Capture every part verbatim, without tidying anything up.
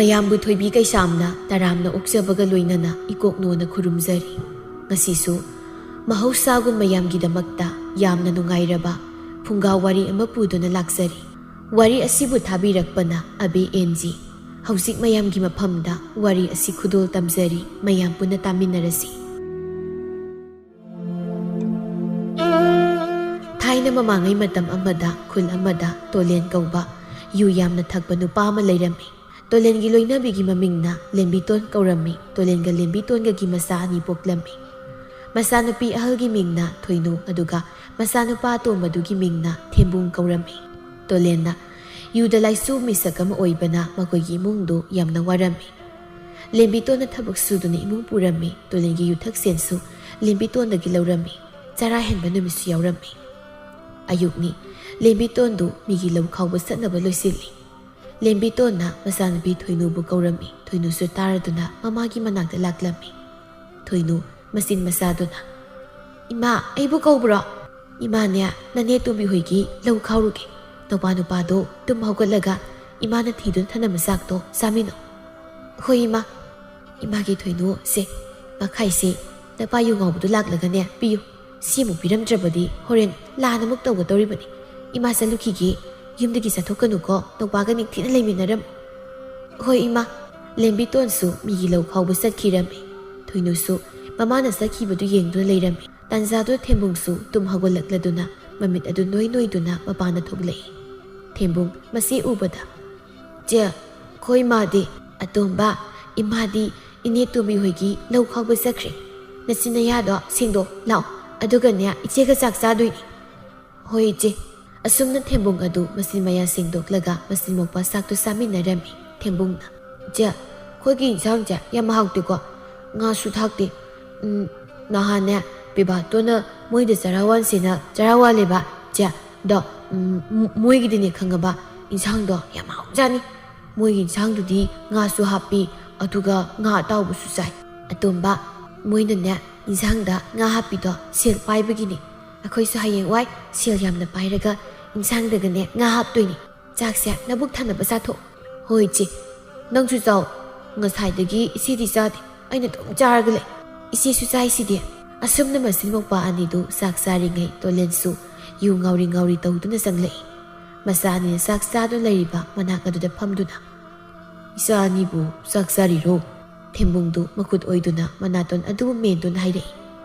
ꯃꯌꯥꯝꯕꯨ ꯊꯣꯏꯕꯤ ꯀꯩꯁꯥꯝꯅ ꯇꯔꯥꯝꯅ ꯑꯣꯛꯆꯕꯒ ꯂꯣꯏꯅꯅ ꯏꯀꯣꯛꯅꯣꯅ ꯈꯨꯔꯨꯝꯖꯔꯤ꯫ ꯉꯁꯤꯁꯨ ꯃꯍꯧꯁꯥꯒꯨꯝ ꯃꯌꯥꯝꯒꯤꯗꯃꯛꯇ ꯌꯥꯝꯅ ꯅꯨꯡꯉꯥꯏꯔꯕ ꯐꯨꯡꯒꯥ ꯋꯥꯔꯤ ꯑꯃ ꯄꯨꯗꯨꯅ ꯂꯥꯛꯆꯔꯤ꯫ ꯋꯥꯔꯤ ꯑꯁꯤꯕꯨ ꯊꯥꯕꯤꯔꯛꯄꯅ ꯑꯕꯦ ꯑꯦꯟ ꯖꯤ꯫ ꯍꯧꯖꯤꯛ ꯃꯌꯥꯝꯒꯤ ꯃꯐꯝꯗ ꯋꯥꯔꯤ ꯑꯁꯤ ꯈꯨꯗꯣꯜ ꯇꯝꯖꯔꯤ, ꯃꯌꯥꯝ ꯄꯨꯟꯅ ꯇꯥꯃꯤꯟꯅꯔꯁꯤ꯫ ꯊꯥꯏꯅ ꯃꯃꯥꯡꯉꯩ ꯃꯇꯝ ꯑꯃꯗ ꯈꯨꯜ ꯑꯃꯗ ꯇꯣꯂꯦꯟ ꯀꯧꯕ ꯌꯨ ꯌꯥꯝꯅ ꯊꯛꯄ ꯅꯨꯄꯥ ꯑꯃ ꯂꯩꯔꯝꯃꯤ꯫ ꯇꯣꯂꯦꯟꯒꯤ ꯂꯣꯏꯅꯕꯤꯒꯤ ꯃꯃꯤꯡꯅ ꯂꯦꯝꯕꯤꯇꯣꯟ ꯀꯧꯔꯝꯃꯤ꯫ ꯇꯣꯂꯦꯟꯒ ꯂꯦꯝꯕꯤꯇꯣꯟꯒꯒꯤ ꯃꯆꯥ ꯑꯅꯤ ꯄꯣꯛꯂꯝꯃꯤ꯫ ꯃꯆꯥꯅꯨꯄꯤ ꯑꯍꯜꯒꯤ ꯃꯤꯡꯅ ꯊꯣꯏꯅꯨ, ꯑꯗꯨꯒ ꯃꯆꯥꯅꯨꯄꯥ ꯑꯇꯣꯝꯕꯗꯨꯒꯤ ꯃꯤꯡꯅ ꯊꯦꯝꯕꯨꯡ ꯀꯧꯔꯝꯃꯤ꯫ ꯇꯣꯂꯦꯟꯅ ꯌꯨꯗ ꯂꯥꯏꯆꯨ ꯃꯤꯁꯛ ꯑꯃ ꯑꯣꯏꯕꯅ ꯃꯈꯣꯏꯒꯤ ꯏꯃꯨꯡꯗꯨ ꯌꯥꯝꯅ ꯋꯥꯔꯝꯃꯤ꯫ ꯂꯦꯝꯕꯤꯇꯣꯟꯅ ꯊꯕꯛ ꯁꯨꯗꯨꯅ ꯏꯃꯨꯡ ꯄꯨꯔꯝꯃꯤ꯫ ꯇꯣꯂꯦꯟꯒꯤ ꯌꯨꯊꯛꯁꯦꯟꯁꯨ ꯂꯦꯝꯕꯤꯇꯣꯟꯗꯒꯤ ꯂꯧꯔꯝꯃꯤ꯫ ꯆꯔꯥ ꯍꯦꯟꯕ ꯅꯨꯃꯤꯠꯁꯨ ꯌꯥꯎꯔꯝꯃꯤ꯫ ꯑꯌꯨꯛꯅꯤ꯫ ꯂꯦꯝꯕꯤꯇꯣꯟꯗꯨ ꯃꯤꯒꯤ ꯂꯧ ꯈꯥꯎꯕ ꯆꯠꯅꯕ ꯂꯣꯏꯁꯤꯜꯂꯤ꯫ ꯂꯦꯝꯕꯤꯇꯣꯟꯅ ꯃꯆꯥꯅꯨꯄꯤ ꯊꯣꯏꯅꯨꯕꯨ ꯀꯧꯔꯝꯃꯤ꯫ ꯊꯣꯏꯅꯨꯁꯨ ꯇꯥꯔꯗꯨꯅ ꯃꯃꯥꯒꯤ ꯃꯅꯥꯛꯇ ꯂꯥꯛꯂꯝꯃꯤ꯫ ꯊꯣꯏꯅꯨ ꯃꯆꯤꯟ ꯃꯆꯥꯗꯨꯅ, "ꯏꯃꯥ, ꯑꯩꯕꯨ ꯀꯧꯕ꯭ꯔꯣ?" "ꯏꯃꯥꯅꯦ, ꯅꯅꯦ ꯇꯣꯝꯕꯤ ꯍꯣꯏꯒꯤ ꯂꯧ ꯈꯥꯎꯔꯨꯒꯦ꯫ ꯅꯧꯄꯥ ꯅꯨꯄꯥꯗꯣ ꯇꯨꯝ ꯍꯧꯒꯠꯂꯒ ꯏꯃꯥꯅ ꯊꯤꯗꯨꯅ ꯊꯅꯝꯕ ꯆꯥꯛꯇꯣ ꯆꯥꯃꯤꯟꯅꯧ꯫" "ꯍꯣꯏ, ꯏꯃꯥ꯫" "ꯏꯃꯥꯒꯤ ꯊꯣꯏꯅꯨ, ꯁꯦ, ꯃꯈꯥꯏꯁꯦ ꯅꯄꯥ ꯌꯨ ꯉꯥꯎꯕꯗꯨ ꯂꯥꯛꯂꯒꯅꯦ ꯄꯤꯌꯨ꯫ ꯁꯤ ꯑꯃꯨꯛ ꯄꯤꯔꯝꯗ꯭ꯔꯕꯗꯤ ꯍꯣꯔꯦꯟ ꯂꯥꯟ ꯑꯃꯨꯛ ꯇꯧꯒꯗꯧꯔꯤꯕꯅꯤ꯫ ꯏꯃꯥ ꯆꯠꯂꯨꯈꯤꯒꯦ꯫ ꯌꯨꯝꯗꯒꯤ ꯆꯠꯊꯣꯛꯀꯅꯨꯀꯣ, ꯅꯧꯄꯥꯒ ꯅꯤꯡꯊꯤꯅ ꯂꯩꯃꯤꯟꯅꯔꯝꯃꯨ꯫" "ꯍꯣꯏ, ꯏꯃꯥ꯫" ꯂꯦꯝꯕꯤꯇꯣꯟꯁꯨ ꯃꯤꯒꯤ ꯂꯧ ꯈꯥꯎꯕ ꯆꯠꯈꯤꯔꯝꯃꯤ꯫ ꯊꯣꯏꯅꯨꯁꯨ ꯃꯃꯥꯅ ꯆꯠꯈꯤꯕꯗꯨ ꯌꯦꯡꯗꯨꯅ ꯂꯩꯔꯝꯃꯤ꯫ ꯇꯥꯟꯖꯥꯗꯨ ꯊꯦꯝꯕꯨꯡꯁꯨ ꯇꯨꯝ ꯍꯧꯒꯠꯂꯛꯂꯗꯨꯅ ꯃꯃꯤꯠ ꯑꯗꯨ ꯅꯣꯏ ꯅꯣꯏꯗꯨꯅ ꯃꯄꯥꯟꯗ ꯊꯣꯛꯂꯛꯏ꯫ ꯊꯦꯝꯕꯨꯡ ꯃꯁꯤ ꯎꯕꯗ, "ꯆꯦ, ꯑꯩꯈꯣꯏ ꯏꯃꯥꯗꯤ?" "ꯑꯇꯣꯝꯕ, ꯏꯃꯥꯗꯤ ꯏꯅꯦ ꯇꯣꯝꯕꯤ ꯍꯣꯏꯒꯤ ꯂꯧ ꯈꯥꯎꯕ ꯆꯠꯈ꯭ꯔꯦ꯫ ꯅꯆꯤꯟ ꯅꯌꯥꯗꯣ ꯁꯦꯡꯗꯣꯛ ꯂꯥꯛꯑꯣ, ꯑꯗꯨꯒꯅꯦ ꯏꯆꯦꯒ ꯆꯥꯛ ꯆꯥꯗꯣꯏꯅꯤ꯫" "ꯍꯣꯏ, ꯏꯆꯦ꯫" ꯑꯁꯨꯝꯅ ꯊꯦꯝꯕꯨꯡ ꯑꯗꯨ ꯃꯆꯤꯟ ꯃꯌꯥ ꯁꯦꯡꯗꯣꯛꯂꯒ ꯃꯆꯤꯟ ꯃꯧꯄꯥ ꯆꯥꯛꯇꯨ ꯆꯥꯃꯤꯟꯅꯔꯝꯃꯤ꯫ ꯊꯦꯝꯕꯨꯡꯅ, "ꯆꯦ, ꯑꯩꯈꯣꯏꯒꯤ ꯏꯟꯁꯥꯡꯁꯦ ꯌꯥꯝ ꯍꯥꯎꯇꯦꯀꯣ꯫ ꯉꯥꯁꯨ ꯊꯥꯛꯇꯦ꯫ ꯎꯝ, ꯅꯍꯥꯟꯅꯦ ꯄꯤꯕꯥꯇꯣꯅ ꯃꯣꯏꯗ ꯆꯔꯥ ꯋꯥꯟꯁꯦꯅ ꯆꯔꯥ ꯋꯥꯜꯂꯦꯕ, ꯆꯦ꯫ ꯑꯗꯣ, ꯎꯝ, ꯃ-, ꯃꯣꯏꯒꯤꯗꯤꯅꯦ ꯈꯪꯉꯕ, ꯏꯟꯁꯥꯡꯗꯣ ꯌꯥꯝ ꯍꯥꯎꯖꯥꯠꯅꯤ꯫ ꯃꯣꯏꯒꯤ ꯏꯟꯁꯥꯡꯗꯨꯗꯤ ꯉꯥꯁꯨ ꯍꯥꯞꯄꯤ, ꯑꯗꯨꯒ ꯉꯥ ꯑꯇꯥꯎꯕꯁꯨ ꯆꯥꯏ꯫ ꯑꯇꯣꯝꯕ, ꯃꯣꯏꯅꯅꯦ ꯏꯟꯁꯥꯡꯗ ꯉꯥ ꯍꯥꯞꯄꯤꯗꯣ ꯁꯦꯜ ꯄꯥꯏꯕꯒꯤꯅꯤ꯫ ꯑꯩꯈꯣꯏꯁꯨ ꯍꯌꯦꯡꯋꯥꯏ ꯁꯦꯜ ꯌꯥꯝꯅ ꯄꯥꯏꯔꯒ ꯏꯟꯁꯥꯡꯗꯒꯅꯦ ꯉꯥ ꯍꯥꯞꯇꯣꯏꯅꯤ꯫ ꯆꯥꯛꯁꯦ ꯅꯕꯨꯛ ꯊꯟꯅꯕ ꯆꯥꯊꯣꯛ꯫" "ꯍꯣꯏ, ꯏꯆꯦ꯫" "ꯅꯪꯁꯨ ꯆꯥꯎ꯫ ꯉꯁꯥꯏꯗꯒꯤ ꯏꯆꯦꯗꯤ ꯆꯥꯗꯦ꯫ ꯑꯩꯅ ꯑꯗꯨꯝ ꯆꯥꯔꯒ ꯂꯩ꯫ ꯏꯆꯦꯁꯨ ꯆꯥꯏꯁꯤꯗꯤ꯫" ꯑꯁꯨꯝꯅ ꯃꯆꯤꯟ ꯃꯧꯄꯥ ꯑꯅꯤꯗꯨ ꯆꯥꯛ ꯆꯥꯔꯤꯉꯩ ꯇꯣꯂꯦꯟꯁꯨ ꯌꯨ ꯉꯥꯎꯔꯤ ꯉꯥꯎꯔꯤ ꯇꯧꯗꯨꯅ ꯆꯪꯂꯛꯏ꯫ ꯃꯆꯥ ꯑꯅꯤꯅ ꯆꯥꯛ ꯆꯥꯗꯨꯅ ꯂꯩꯔꯤꯕ ꯃꯅꯥꯛ ꯑꯗꯨꯗ ꯐꯝꯗꯨꯅ, "ꯏꯆꯥ ꯑꯅꯤꯕꯨ ꯆꯥꯛ ꯆꯥꯔꯤꯔꯣ?" ꯊꯦꯝꯕꯨꯡꯗꯨ ꯃꯈꯨꯠ ꯑꯣꯏꯗꯨꯅ ꯃꯅꯥꯇꯣꯟ ꯑꯗꯨꯕꯨ ꯃꯦꯟꯗꯨꯅ ꯍꯥꯏꯔꯛꯏ꯫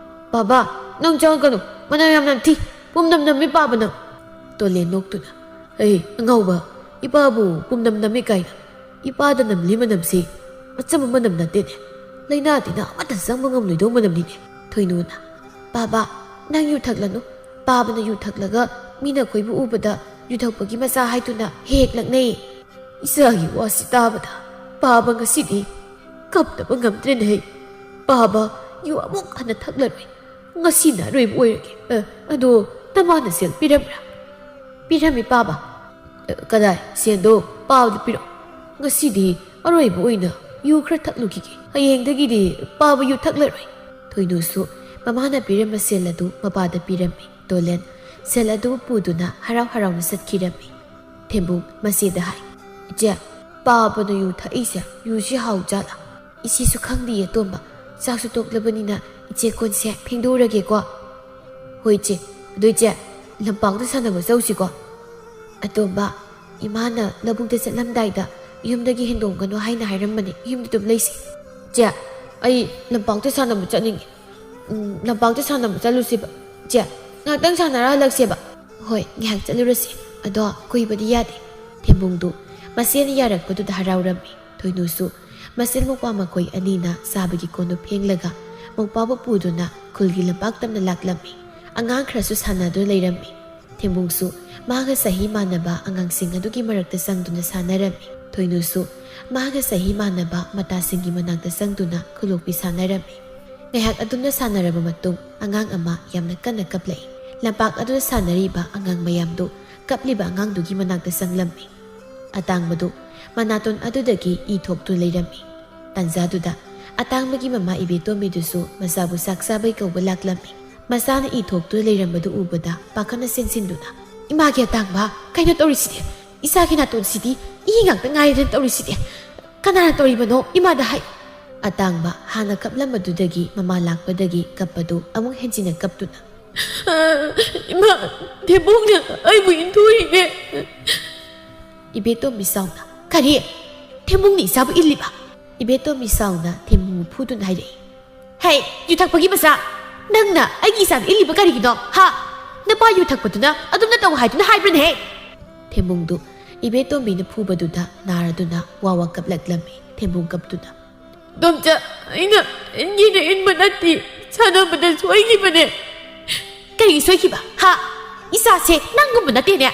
"ꯄꯥꯕ, ꯅꯪ ꯆꯪꯉꯛꯀꯅꯨ꯫ ꯃꯅꯝ ꯌꯥꯝ ꯅꯝꯊꯤ꯫ ꯄꯨꯝꯅꯝ ꯅꯝꯃꯤ ꯄꯥꯕ ꯅꯪ꯫" ꯇꯣꯂꯦꯟ ꯅꯣꯛꯇꯨꯅ, "ꯑꯦ ꯑꯉꯥꯎꯕ, ꯏꯄꯥꯕꯨ ꯄꯨꯝꯅꯝ ꯅꯝꯃꯤ ꯀꯥꯏꯅ? ꯏꯄꯥꯗ ꯅꯝꯂꯤ ꯃꯅꯝꯁꯤ ꯑꯆꯝꯕ ꯃꯅꯝ ꯅꯠꯇꯦꯅꯦ꯫ ꯂꯥꯏꯅꯥ ꯇꯤꯟꯅꯥ ꯑꯃꯠꯇ ꯆꯪꯕ ꯉꯝꯂꯣꯏꯗꯧ ꯃꯅꯝꯅꯤꯅꯦ꯫" ꯊꯣꯏꯅꯨꯅ, "ꯄꯥꯕ, ꯅꯪ ꯌꯨ ꯊꯛꯂꯅꯨ꯫ ꯄꯥꯕꯅ ꯌꯨ ꯊꯛꯂꯒ ꯃꯤꯅ ꯑꯩꯈꯣꯏꯕꯨ ꯎꯕꯗ ꯌꯨ ꯊꯛꯄꯒꯤ ꯃꯆꯥ ꯍꯥꯏꯗꯨꯅ ꯍꯦꯛ ꯂꯛꯅꯩ꯫" ꯏꯆꯥꯒꯤ ꯋꯥꯁꯤ ꯇꯥꯕꯗ ꯄꯥꯕ ꯉꯁꯤꯗꯤ ꯀꯞꯇꯕ ꯉꯝꯗ꯭ꯔꯦꯅꯦ꯫ ꯄꯥꯕ ꯌꯨ ꯑꯃꯨꯛ ꯍꯟꯅ ꯊꯛꯂꯔꯣꯏ꯫ ꯉꯁꯤꯅ ꯑꯔꯣꯏꯕ ꯑꯣꯏꯔꯒꯦ꯫ ꯑ, ꯑꯗꯣ ꯅꯃꯥꯅ ꯁꯦꯜ ꯄꯤꯔꯝꯕ꯭ꯔꯥ? ꯄꯤꯔꯝꯃꯤ ꯄꯥꯕ꯫ "ꯑ, ꯀꯗꯥꯏ? ꯁꯦꯜꯗꯣ ꯄꯥꯕꯗ ꯄꯤꯔꯛꯑꯣ꯫ ꯉꯁꯤꯗꯤ ꯑꯔꯣꯏꯕ ꯑꯣꯏꯅ ꯌꯨ ꯈꯔ ꯊꯛꯂꯨꯈꯤꯒꯦ꯫ ꯍꯌꯦꯡꯗꯒꯤꯗꯤ ꯄꯥꯕ ꯌꯨ ꯊꯛꯂꯔꯣꯏ꯫" ꯊꯣꯏꯅꯨꯁꯨ ꯃꯃꯥꯅ ꯄꯤꯔꯝꯕ ꯁꯦꯜ ꯑꯗꯨ ꯃꯄꯥꯗ ꯄꯤꯔꯝꯃꯤ꯫ ꯇꯣꯂꯦꯟ ꯁꯦꯜ ꯑꯗꯨ ꯄꯨꯗꯨꯅ ꯍꯔꯥꯎ ꯍꯔꯥꯎꯅ ꯆꯠꯈꯤꯔꯝꯃꯤ꯫ ꯊꯦꯝꯕꯨꯡ ꯃꯆꯦꯗ ꯍꯥꯏ, "ꯏꯆꯦ, ꯄꯥꯕꯅ ꯌꯨ ꯊꯛꯏꯁꯦ, ꯌꯨꯁꯤ ꯍꯥꯎꯖꯥꯠꯂꯥ?" "ꯏꯆꯦꯁꯨ ꯈꯪꯗꯤꯌꯦ ꯇꯣꯝꯕ꯫ ꯆꯥꯛꯁꯨ ꯇꯣꯛꯂꯕꯅꯤꯅ ꯏꯆꯦ ꯀꯣꯟꯁꯦ ꯐꯦꯡꯗꯣꯛꯎꯔꯒꯦꯀꯣ꯫" "ꯍꯣꯏ ꯏꯆꯦ꯫ ꯑꯗꯨ ꯏꯆꯦ, ꯂꯝꯄꯥꯛꯇ ꯁꯥꯟꯅꯕ ꯆꯧꯁꯤꯀꯣ?" "ꯑꯇꯣꯝꯕ, ꯏꯃꯥꯅ ꯂꯧꯕꯨꯛꯇ ꯆꯠꯂꯝꯗꯥꯏꯗ ꯌꯨꯝꯗꯒꯤ ꯍꯦꯟꯗꯣꯛꯀꯅꯨ ꯍꯥꯏꯅ ꯍꯥꯏꯔꯝꯕꯅꯦ꯫ ꯌꯨꯝꯗ ꯑꯗꯨꯝ ꯂꯩꯁꯤ꯫" "ꯏꯆꯦ, ꯑꯩ ꯂꯝꯄꯥꯛꯇ ꯁꯥꯟꯅꯕ ꯆꯠꯅꯤꯡꯉꯦ꯫ ꯎꯝ, ꯂꯝꯄꯥꯛꯇ ꯁꯥꯟꯅꯕ ꯆꯠꯂꯨꯁꯤꯕ꯫ ꯏꯆꯦ, ꯉꯥꯏꯍꯥꯛꯇꯪ ꯁꯥꯟꯅꯔ ꯍꯜꯂꯛꯁꯦꯕ꯫" "ꯍꯣꯏ, ꯉꯥꯏꯍꯥꯛ ꯆꯠꯂꯨꯔꯁꯤ꯫ ꯑꯗꯣ ꯀꯨꯏꯕꯗꯤ ꯌꯥꯗꯦ꯫" ꯊꯦꯝꯕꯨꯡꯗꯨ ꯃꯆꯦꯅ ꯌꯥꯔꯛꯄꯗꯨꯗ ꯍꯔꯥꯎꯔꯝꯃꯤ꯫ ꯊꯣꯏꯅꯨꯁꯨ ꯃꯆꯦ ꯃꯧꯄ꯭ꯋꯥ ꯃꯈꯣꯏ ꯑꯅꯤꯅ ꯆꯥꯕꯒꯤ ꯀꯣꯟꯗꯨ ꯐꯦꯡꯂꯒ ꯃꯧꯄ꯭ꯋꯥꯕꯨ ꯄꯨꯗꯨꯅ ꯈꯨꯜꯒꯤ ꯂꯝꯄꯥꯛ ꯇꯝꯅ ꯂꯥꯛꯂꯝꯃꯤ꯫ ꯑꯉꯥꯡ ꯈꯔꯁꯨ ꯁꯥꯟꯅꯗꯨꯅ ꯂꯩꯔꯝꯃꯤ꯫ ꯊꯦꯝꯕꯨꯡꯁꯨ ꯃꯥꯒ ꯆꯍꯤ ꯃꯥꯟꯅꯕ ꯑꯉꯥꯡꯁꯤꯡ ꯑꯗꯨꯒꯤ ꯃꯔꯛꯇ ꯆꯪꯗꯨꯅ ꯁꯥꯟꯅꯔꯝꯃꯤ꯫ ꯊꯣꯏꯅꯨꯁꯨ ꯃꯥꯒ ꯆꯍꯤ ꯃꯥꯟꯅꯕ ꯃꯇꯥꯁꯤꯡꯒꯤ ꯃꯅꯥꯛꯇ ꯆꯪꯗꯨꯅ ꯈꯨꯂꯣꯛꯄꯤ ꯁꯥꯟꯅꯔꯝꯃꯤ꯫ ꯉꯥꯏꯍꯥꯛ ꯑꯗꯨꯝꯅ ꯁꯥꯟꯅꯔꯕ ꯃꯇꯨꯡ, ꯑꯉꯥꯡ ꯑꯃ ꯌꯥꯝꯅ ꯀꯟꯅ ꯀꯞꯂꯛꯏ꯫ ꯂꯝꯄꯥꯛ ꯑꯗꯨꯗ ꯁꯥꯟꯅꯔꯤꯕ ꯑꯉꯥꯡ ꯃꯌꯥꯝꯗꯨ ꯀꯞꯂꯤꯕ ꯑꯉꯥꯡꯗꯨꯒꯤ ꯃꯅꯥꯛꯇ ꯆꯪꯂꯝꯃꯤ꯫ ꯑꯇꯥꯡꯕꯗꯨ ꯃꯅꯥꯇꯣꯟ ꯑꯗꯨꯗꯒꯤ ꯏ ꯊꯣꯛꯇꯨꯅ ꯂꯩꯔꯝꯃꯤ꯫ ꯇꯥꯟꯖꯥꯗꯨꯗ ꯑꯇꯥꯡꯕꯒꯤ ꯃꯃꯥ ꯏꯕꯦꯇꯣꯝꯕꯤꯗꯨꯁꯨ ꯃꯆꯥꯕꯨ ꯆꯥꯛ ꯆꯥꯕꯩ ꯀꯧꯕ ꯂꯥꯛꯂꯝꯃꯤ꯫ ꯃꯆꯥꯅ ꯏ ꯊꯣꯛꯇꯨꯅ ꯂꯩꯔꯝꯕꯗꯨ ꯎꯕꯗ ꯄꯥꯈꯠꯅ ꯆꯦꯟꯁꯤꯟꯗꯨꯅ, "ꯏꯃꯥꯒꯤ ꯑꯇꯥꯡꯕ, ꯀꯩꯅꯣ ꯇꯧꯔꯤꯁꯤꯗꯤ? ꯏꯆꯥꯒꯤ ꯅꯥꯇꯣꯟꯁꯤꯗꯤ ꯏ ꯉꯥꯛꯇ ꯉꯥꯏꯔꯦꯗꯅ ꯇꯧꯔꯤꯁꯤꯗꯤ?" "ꯀꯅꯥꯅ ꯇꯧꯔꯤꯕꯅꯣ? ꯏꯃꯥꯗ ꯍꯥꯏ!" ꯑꯇꯥꯡꯕ ꯍꯥꯟꯅ ꯀꯞꯂꯝꯕꯗꯨꯗꯒꯤ ꯃꯃꯥ ꯂꯥꯛꯄꯗꯒꯤ ꯀꯞꯄꯗꯨ ꯑꯃꯨꯛ ꯍꯦꯟꯖꯤꯟꯅ ꯀꯞꯇꯨꯅ, "ꯏꯃꯥ, ꯊꯦꯝꯕꯨꯡꯅ ꯑꯩꯕꯨ ꯏꯟꯊꯨꯔꯤꯅꯦ!" ꯏꯕꯦꯇꯣꯝꯕꯤ ꯁꯥꯎꯅ, "ꯀꯔꯤ? ꯊꯦꯝꯕꯨꯡꯅ ꯏꯆꯥꯕꯨ ꯏꯜꯂꯤꯕ?" ꯏꯕꯦꯇꯣꯝꯕꯤ ꯁꯥꯎꯅ ꯊꯦꯝꯕꯨꯡꯕꯨ ꯐꯨꯗꯨꯅ ꯍꯥꯏꯔꯛꯏ, "ꯍꯦ, ꯌꯨ ꯊꯛꯄꯒꯤ ꯃꯆꯥ! ꯅꯪꯅ ꯑꯩꯒꯤ ꯏꯆꯥꯗ ꯏꯜꯂꯤꯕ ꯀꯔꯤꯒꯤꯅꯣ, ꯍꯥ? ꯅꯄꯥ ꯌꯨ ꯊꯛꯄꯗꯨꯅ ꯑꯗꯨꯝꯅ ꯇꯧ ꯍꯥꯏꯗꯨꯅ ꯍꯥꯏꯕ꯭ꯔꯅꯦ?" ꯊꯦꯝꯕꯨꯡꯗꯨ ꯏꯕꯦꯇꯣꯝꯕꯤꯅ ꯐꯨꯕꯗꯨꯗ ꯅꯥꯔꯗꯨꯅ ꯋꯥ ꯋꯥ ꯀꯞꯂꯛꯂꯝꯃꯤ꯫ ꯊꯦꯝꯕꯨꯡ ꯀꯞꯇꯨꯅ, "ꯏꯗꯣꯝꯆꯥ, ꯑꯩꯅ ꯏꯟꯒꯦꯅ ꯏꯟꯕ ꯅꯠꯇꯦ, ꯁꯥꯟꯅꯕꯗ ꯁꯣꯏꯈꯤꯕꯅꯦ꯫" "ꯀꯔꯤꯒꯤ ꯁꯣꯏꯈꯤꯕ, ꯍꯥ? ꯏꯆꯥꯁꯦ ꯅꯪꯒꯨꯝꯕ ꯅꯠꯇꯦꯅꯦ!"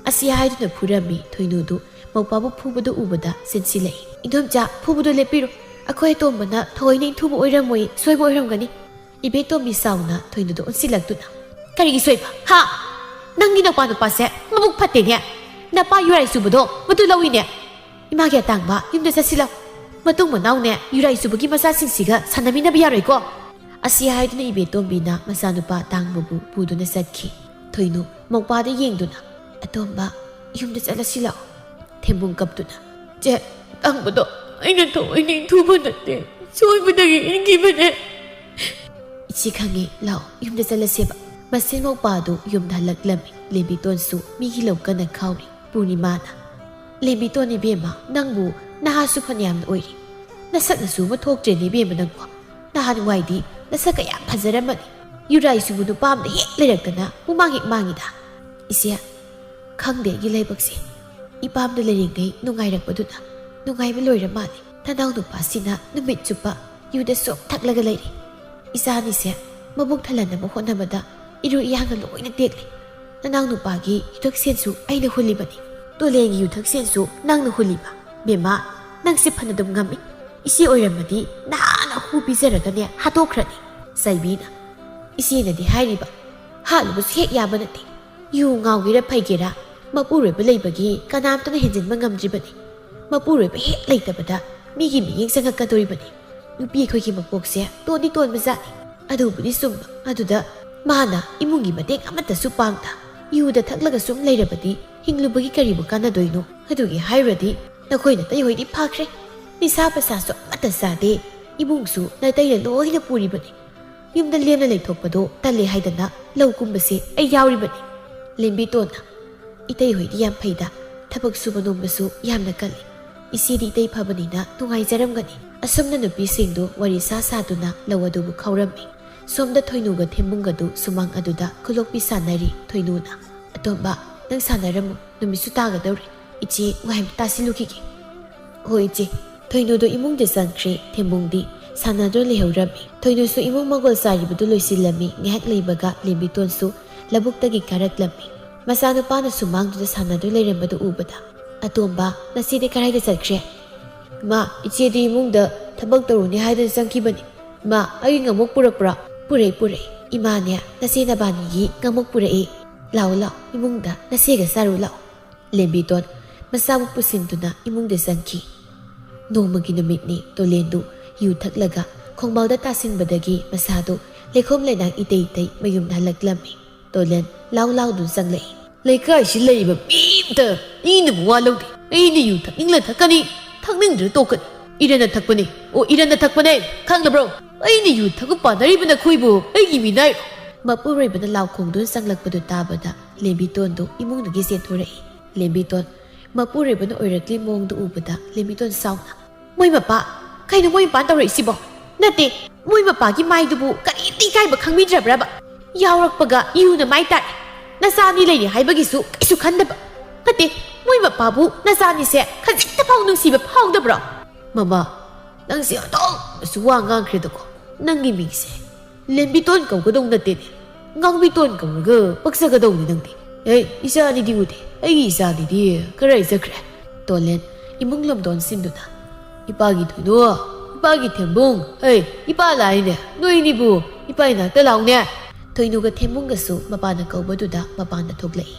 ꯑꯁꯤ ꯍꯥꯏꯗꯨꯅ ꯐꯨꯔꯝꯃꯤ꯫ ꯊꯣꯏꯅꯨꯗꯨ ꯃꯧꯄꯥꯕꯨ ꯐꯨꯕꯗꯨ ꯎꯕꯗ ꯆꯦꯟꯁꯤꯜꯂꯛꯏ꯫ "ꯏꯗꯣꯝꯆꯥ, ꯐꯨꯕꯗꯨ ꯂꯦꯞꯄꯤꯔꯣ꯫ ꯑꯩꯈꯣꯏ ꯑꯇꯣꯝꯕꯅ ꯊꯑꯣꯏꯅ ꯏꯟꯊꯨꯕ ꯑꯣꯏꯔꯝꯃꯣꯏ, ꯁꯣꯏꯕ ꯑꯣꯏꯔꯝꯒꯅꯤ꯫" ꯏꯕꯦꯇꯣꯝꯕꯤ ꯁꯥꯎꯅ ꯊꯣꯏꯅꯨꯗ ꯑꯣꯟꯁꯤꯜꯂꯛꯇꯨꯅ, "ꯀꯔꯤꯒꯤ ꯁꯣꯏꯕ? ꯍꯥ? ꯅꯪꯒꯤ ꯅꯄꯥ ꯅꯨꯄꯥꯁꯦ ꯃꯕꯨꯛ ꯐꯠꯇꯦꯅꯦ꯫ ꯅꯄꯥ ꯌꯨꯔꯥꯏ ꯆꯨꯕꯗꯣ ꯃꯗꯨ ꯂꯧꯏꯅꯦ꯫ ꯏꯃꯥꯒꯤ ꯑꯇꯥꯡꯕ, ꯌꯨꯝꯗ ꯆꯠꯁꯤꯜꯂꯣ꯫ ꯃꯇꯨꯡ ꯃꯅꯥꯎꯅꯦ, ꯌꯨꯔꯥꯏ ꯆꯨꯕꯒꯤ ꯃꯆꯥꯁꯤꯡꯁꯤꯒ ꯁꯥꯟꯅꯃꯤꯟꯅꯕ ꯌꯥꯔꯣꯏꯀꯣ꯫" ꯑꯁꯤ ꯍꯥꯏꯗꯨꯅ ꯏꯕꯦꯇꯣꯝꯕꯤꯅ ꯃꯆꯥꯅꯨꯄꯥ ꯇꯥꯡꯕꯕꯨ ꯄꯨꯗꯨꯅ ꯆꯠꯈꯤ꯫ ꯊꯣꯏꯅꯨ ꯃꯧꯄꯥꯗ ꯌꯦꯡꯗꯨꯅ, "ꯑꯇꯣꯝꯕ, ꯌꯨꯝꯗ ꯆꯠꯂꯁꯤ ꯂꯥꯛꯑꯣ꯫" ꯊꯦꯝꯕꯨꯡ ꯀꯞꯇꯨꯅ, "ꯆꯦ, ꯇꯥꯡꯕꯗꯣ ꯑꯩꯅ ꯊꯑꯣꯏꯅ ꯏꯟꯊꯨꯕ ꯅꯠꯇꯦ, ꯁꯣꯏꯕꯗꯒꯤ ꯏꯟꯈꯤꯕꯅꯦ꯫" "ꯏꯆꯦ ꯈꯪꯉꯦ, ꯂꯥꯛꯑꯣ, ꯌꯨꯝꯗ ꯆꯠꯂꯁꯦꯕ꯫" ꯃꯁꯦꯟ ꯃꯧꯄꯥꯗꯨ ꯌꯨꯝꯗ ꯍꯜꯂꯛꯂꯝꯃꯤ꯫ ꯂꯦꯝꯕꯤꯇꯣꯟꯁꯨ ꯃꯤꯒꯤ ꯂꯧ ꯀꯟꯅ ꯈꯥꯎꯔꯤ꯫ ꯄꯨꯔꯅꯤꯃꯥꯅ, "ꯂꯦꯝꯕꯤꯇꯣꯟ ꯏꯕꯦꯝꯃ, ꯅꯪꯕꯨ ꯅꯍꯥꯁꯨ ꯐꯅꯌꯥꯝꯅ ꯑꯣꯏꯔꯤ꯫ ꯅꯁꯛ ꯅꯁꯨ ꯑꯃ ꯊꯣꯛꯇ꯭ꯔꯦꯅꯦ ꯏꯕꯦꯝꯃ ꯅꯪꯕꯨ꯫ ꯅꯍꯥꯟꯋꯥꯏꯗꯤ ꯅꯁꯛ ꯀꯌꯥꯝ ꯐꯖꯔꯝꯕꯅꯤ꯫ ꯌꯨꯔꯥꯏꯁꯤꯕꯨ ꯅꯨꯄꯥ ꯑꯃꯗ ꯍꯦꯛ ꯂꯩꯔꯛꯇꯅ ꯄꯨꯃꯥꯡ ꯍꯦꯛ ꯃꯥꯡꯉꯤꯗ꯫" "ꯏꯆꯦ, ꯈꯪꯗꯦ ꯑꯩꯒꯤ ꯂꯥꯏꯕꯛꯁꯦ꯫ ꯏꯄꯥꯝꯗ ꯂꯩꯔꯤꯉꯩ ꯅꯨꯡꯉꯥꯏꯔꯛꯄꯗꯨꯅ ꯅꯨꯡꯉꯥꯏꯕ ꯂꯣꯏꯔ ꯃꯥꯜꯂꯦ꯫ ꯅꯅꯥꯎ ꯅꯨꯄꯥꯁꯤꯅ ꯅꯨꯃꯤꯠ ꯆꯨꯞꯄ ꯌꯨꯗ ꯁꯨꯝ ꯊꯛꯂꯒ ꯂꯩꯔꯦ꯫ ꯏꯆꯥꯅꯤꯁꯦ ꯃꯕꯨꯛ ꯊꯜꯍꯟꯅꯕ ꯍꯣꯠꯅꯕꯗ ꯏꯔꯨ ꯏꯌꯥꯡꯒ ꯂꯣꯏꯅ ꯇꯦꯛꯂꯦ꯫ ꯅꯅꯥꯎ ꯅꯨꯄꯥꯒꯤ ꯌꯨꯊꯛ ꯁꯦꯟꯁꯨ ꯑꯩꯅ ꯍꯨꯜꯂꯤꯕꯅꯤ꯫ ꯇꯣꯂꯦꯟꯒꯤ ꯌꯨꯊꯛ ꯁꯦꯟꯁꯨ ꯅꯪꯅ ꯍꯨꯜꯂꯤꯕ꯫ ꯕꯦꯝꯃ, ꯅꯪꯁꯦ ꯐꯅꯗꯨꯝ ꯉꯝꯃꯤ꯫ ꯏꯆꯦ ꯑꯣꯏꯔꯝꯃꯗꯤ ꯅꯍꯥꯟꯅ ꯍꯨ ꯄꯤꯖꯔꯒꯅꯦ ꯍꯥꯠꯇꯣꯛꯈ꯭ꯔꯅꯤ꯫" ꯆꯥꯏꯕꯤꯅ, "ꯏꯆꯦꯅꯗꯤ ꯍꯥꯏꯔꯤꯕ, ꯍꯥꯠꯂꯨꯕꯁꯨ ꯍꯦꯛ ꯌꯥꯕ ꯅꯠꯇꯦ꯫ ꯌꯨ ꯉꯥꯎꯒꯦꯔꯥ ꯐꯩꯒꯦꯔꯥ, ꯃꯄꯨꯔꯣꯏꯕ ꯂꯩꯕꯒꯤ ꯀꯅꯥꯝꯇꯅ ꯍꯦꯟꯖꯤꯟꯕ ꯉꯝꯗ꯭ꯔꯤꯕꯅꯤ꯫ ꯃꯄꯨꯔꯣꯏꯕ ꯍꯦꯛ ꯂꯩꯇꯕꯗ ꯃꯤꯒꯤ ꯃꯤꯠꯌꯦꯡ ꯆꯪꯉꯛꯀꯗꯣꯔꯤꯕꯅꯤ꯫ ꯅꯨꯄꯤ ꯑꯩꯈꯣꯏꯒꯤ ꯃꯄꯣꯛꯁꯦ ꯇꯣꯟꯗꯤ ꯇꯣꯟꯕꯖꯥꯠꯅꯤ꯫ ꯑꯗꯨꯕꯨꯗꯤ ꯆꯨꯝꯕ꯫ ꯑꯗꯨꯗ ꯃꯥꯅ ꯏꯃꯨꯡꯒꯤ ꯃꯇꯦꯡ ꯑꯃꯠꯇꯁꯨ ꯄꯥꯡꯗ ꯌꯨꯗ ꯊꯛꯂꯒ ꯁꯨꯝ ꯂꯩꯔꯕꯗꯤ ꯍꯤꯡꯂꯨꯕꯒꯤ ꯀꯔꯤꯕꯨ ꯀꯥꯟꯅꯗꯣꯏꯅꯣ? ꯑꯗꯨꯒꯤ ꯍꯥꯏꯔꯨꯔꯗꯤ ꯅꯈꯣꯏ ꯅꯇꯩꯍꯣꯏꯗꯤ ꯐꯈ꯭ꯔꯦ꯫ ꯅꯤꯁꯥ ꯄꯁꯥꯁꯨ ꯑꯃꯠꯇ ꯆꯥꯗꯦ꯫ ꯏꯃꯨꯡꯁꯨ ꯅꯥꯇꯩꯅ ꯂꯣꯏꯅ ꯄꯨꯔꯤꯕꯅꯤ꯫ ꯌꯨꯝꯗ ꯂꯦꯝꯅ ꯂꯩꯊꯣꯛꯄꯗꯣ ꯇꯜꯂꯦ ꯍꯥꯏꯗꯅ ꯂꯧ ꯀꯨꯝꯕꯁꯦ ꯑꯩ ꯌꯥꯎꯔꯤꯕꯅꯤ꯫ ꯂꯦꯝꯕꯤꯇꯣꯟꯅ, "ꯏꯇꯩ ꯍꯣꯏꯗꯤ ꯌꯥꯝ ꯐꯩꯗ, ꯊꯕꯛ ꯁꯨꯕ ꯅꯣꯝꯕꯁꯨ ꯌꯥꯝꯅ ꯀꯜꯂꯤ꯫ ꯏꯆꯦꯗꯤ ꯏꯇꯩ ꯐꯕꯅꯤꯅ ꯅꯨꯡꯉꯥꯏꯖꯔꯝꯒꯅꯤ꯫" ꯑꯁꯨꯝꯅ ꯅꯨꯄꯤꯁꯤꯡꯗꯨ ꯋꯥꯔꯤ ꯁꯥ ꯁꯥꯗꯨꯅ ꯂꯧ ꯑꯗꯨꯕꯨ ꯈꯥꯎꯔꯝꯃꯤ꯫ ꯁꯣꯝꯗ ꯊꯣꯏꯅꯨꯒ ꯊꯦꯝꯕꯨꯡꯒꯗꯨ ꯁꯨꯃꯥꯡ ꯑꯗꯨꯗ ꯈꯨꯂꯣꯛꯄꯤ ꯁꯥꯟꯅꯔꯤ꯫ ꯊꯣꯏꯅꯨꯅ, "ꯑꯇꯣꯝꯕ, ꯅꯪ ꯁꯥꯟꯅꯔꯝꯃꯨ, ꯅꯨꯃꯤꯠꯁꯨ ꯇꯥꯒꯗꯧꯔꯦ꯫ ꯏꯆꯦ ꯉꯥꯏꯍꯥꯛ ꯇꯥꯁꯤꯜꯂꯨꯈꯤꯒꯦ꯫" "ꯍꯣꯏ ꯏꯆꯦ꯫" ꯊꯣꯏꯅꯨꯗꯣ ꯏꯃꯨꯡꯗ ꯆꯪꯈ꯭ꯔꯦ꯫ ꯊꯦꯝꯕꯨꯡꯗꯤ ꯁꯥꯟꯅꯗꯨꯅ ꯂꯩꯍꯧꯔꯝꯃꯤ꯫ ꯊꯣꯏꯅꯨꯁꯨ ꯏꯃꯨꯡ ꯃꯪꯒꯣꯜ ꯆꯥꯔꯤꯕꯗꯨ ꯂꯣꯏꯁꯤꯜꯂꯝꯃꯤ꯫ ꯉꯥꯏꯍꯥꯛ ꯂꯩꯕꯒ ꯂꯦꯝꯕꯤꯇꯣꯟꯁꯨ ꯂꯧꯕꯨꯛꯇꯒꯤ ꯀꯥꯔꯛꯂꯝꯃꯤ꯫ ꯃꯆꯥꯅꯨꯄꯥꯅ ꯁꯨꯃꯥꯡꯗꯨꯗ ꯁꯥꯟꯅꯗꯨꯅ ꯂꯩꯔꯝꯕꯗꯨ ꯎꯕꯗ, "ꯑꯇꯣꯝꯕ, ꯅꯆꯦꯗꯤ ꯀꯗꯥꯏꯗ ꯆꯠꯈ꯭ꯔꯦ?" "ꯏꯃꯥ, ꯏꯆꯦꯗꯤ ꯏꯃꯨꯡꯗ ꯊꯕꯛ ꯇꯧꯔꯨꯅꯤ ꯍꯥꯏꯗꯨꯅ ꯆꯪꯈꯤꯕꯅꯤ꯫ ꯏꯃꯥ, ꯑꯩꯒꯤ ꯉꯥꯃꯣꯛ ꯄꯨꯔꯛꯄ꯭ꯔꯥ?" "ꯄꯨꯔꯛꯏ, ꯄꯨꯔꯛꯏ꯫ ꯏꯃꯥꯅꯦ, ꯅꯆꯦ ꯅꯕꯥꯅꯤꯒꯤ ꯉꯥꯃꯣꯛ ꯄꯨꯔꯛꯏ꯫ ꯂꯥꯛꯑꯣ, ꯂꯥꯛꯑꯣ, ꯏꯃꯨꯡꯗ ꯅꯆꯦꯒ ꯆꯥꯔꯨ ꯂꯥꯛꯑꯣ꯫" ꯂꯦꯝꯕꯤꯇꯣꯟ ꯃꯆꯥꯕꯨ ꯄꯨꯁꯤꯟꯗꯨꯅ ꯏꯃꯨꯡꯗ ꯆꯪꯈꯤ꯫ ꯅꯣꯡꯃꯒꯤ ꯅꯨꯃꯤꯠꯅꯤ꯫ ꯇꯣꯂꯦꯟꯗꯨ ꯌꯨ ꯊꯛꯂꯒ ꯈꯣꯡꯕꯥꯜꯗ ꯇꯥꯁꯤꯟꯕꯗꯒꯤ ꯃꯁꯥꯗꯨ ꯂꯩꯈꯣꯝ ꯂꯩꯅꯥꯡ ꯏꯇꯩ ꯏꯇꯩ ꯃꯌꯨꯝꯗ ꯍꯜꯂꯛꯂꯝꯃꯤ꯫ ꯇꯣꯂꯦꯟ ꯂꯥꯎ ꯂꯥꯎꯗꯨꯅ ꯆꯪꯂꯛꯏ꯫ "ꯂꯩꯀꯥꯏꯁꯤ ꯂꯩꯔꯤꯕ ꯃꯤ ꯑꯝꯇ ꯑꯩꯅ ꯃꯋꯥ ꯂꯧꯗꯦ꯫ ꯑꯩꯅ ꯌꯨ ꯊꯛꯅꯤꯡꯂ ꯊꯛꯀꯅꯤ, ꯊꯛꯅꯤꯡꯗ꯭ꯔ ꯇꯣꯛꯀꯅꯤ꯫ ꯏꯔꯟꯅ ꯊꯛꯄꯅꯦ, ꯑꯣ, ꯏꯔꯟꯅ ꯊꯛꯄꯅꯦ, ꯈꯪꯗꯕ꯭ꯔꯣ? ꯑꯩꯅ ꯌꯨ ꯊꯛꯄ ꯄꯥꯅꯔꯤꯕ ꯅꯈꯣꯏꯕꯨ ꯑꯩꯒꯤ ꯃꯤꯅꯥꯏꯔꯣ?" ꯃꯄꯨꯔꯣꯏꯕꯅ ꯂꯥꯎ ꯈꯣꯡꯗꯨꯅ ꯆꯪꯂꯛꯄꯗꯨ ꯇꯥꯕꯗ ꯂꯦꯝꯕꯤꯇꯣꯟꯗꯨ ꯏꯃꯨꯡꯗꯒꯤ ꯆꯦꯟꯊꯣꯔꯛꯏ꯫ ꯂꯦꯝꯕꯤꯇꯣꯟ ꯃꯄꯨꯔꯣꯏꯕꯅ ꯑꯣꯏꯔꯛꯂꯤ ꯃꯑꯣꯡꯗꯨ ꯎꯕꯗ ꯂꯦꯝꯕꯤꯇꯣꯟ ꯁꯥꯎꯅ, "ꯃꯣꯏ ꯃꯄꯥ, ꯀꯩꯅꯣ ꯃꯣꯏ ꯃꯄꯥꯅ ꯇꯧꯔꯛꯏꯁꯤꯕꯣ? ꯅꯠꯇꯦ, ꯃꯣꯏ ꯃꯄꯥꯒꯤ ꯃꯥꯏꯗꯨꯕꯨ ꯀꯔꯤꯝꯇ ꯏꯀꯥꯏꯕ ꯈꯪꯕꯤꯗ꯭ꯔꯕ꯭ꯔꯕ? ꯌꯥꯎꯔꯛꯄꯒ ꯏꯎꯅ ꯃꯥꯏ ꯇꯥꯔꯦ꯫ ꯅꯆꯥ ꯑꯅꯤ ꯂꯩꯔꯤ ꯍꯥꯏꯕꯒꯤꯁꯨ ꯀꯩꯁꯨ ꯈꯟꯗꯕ꯫ ꯅꯠꯇꯦ, ꯃꯣꯏ ꯃꯄꯥꯕꯨ ꯅꯆꯥ ꯑꯅꯤꯁꯦ ꯈꯖꯤꯛꯇ ꯐꯥꯎ ꯅꯨꯡꯁꯤꯕ ꯐꯥꯎꯗꯕ꯭ꯔꯣ?" "ꯃꯃꯥ, ꯅꯪꯁꯦ ꯑꯣꯟꯊꯣꯛꯅꯁꯨ ꯋꯥ ꯉꯥꯡꯈ꯭ꯔꯦꯗꯀꯣ꯫ ꯅꯪꯒꯤ ꯃꯤꯡꯁꯦ ꯂꯦꯝꯕꯤꯇꯣꯟ ꯀꯧꯒꯗꯧ ꯅꯠꯇꯦꯅꯦ, ꯉꯥꯡꯕꯤꯇꯣꯟ ꯀꯧꯔꯒ ꯄꯛꯆꯒꯗꯧꯅꯤ ꯅꯪꯗꯤ꯫ ꯑꯦ, ꯏꯆꯥ ꯑꯅꯤꯗꯤ ꯎꯗꯦ, ꯑꯩꯒꯤ ꯏꯆꯥ ꯑꯅꯤꯗꯤ ꯀꯔꯥꯏ ꯆꯠꯈ꯭ꯔꯦ?" ꯇꯣꯂꯦꯟ ꯏꯃꯨꯡ ꯂꯣꯝꯗ ꯑꯣꯟꯁꯤꯟꯗꯨꯅ, "ꯏꯄꯥꯒꯤ ꯊꯣꯏꯅꯨ, ꯏꯄꯥꯒꯤ ꯊꯦꯝꯕꯨꯡ, ꯑꯦ, ꯏꯄꯥ ꯂꯥꯛꯏꯅꯦ, ꯅꯣꯏꯅꯤꯕꯨ ꯏꯄꯥ ꯏꯅꯥꯛꯇ ꯂꯥꯛꯎꯅꯦ꯫" ꯊꯣꯏꯅꯨꯒ ꯊꯦꯝꯕꯨꯡꯒꯁꯨ ꯃꯄꯥꯅ ꯀꯧꯕꯗꯨꯗ ꯃꯄꯥꯟꯗ ꯊꯣꯛꯂꯛꯏ꯫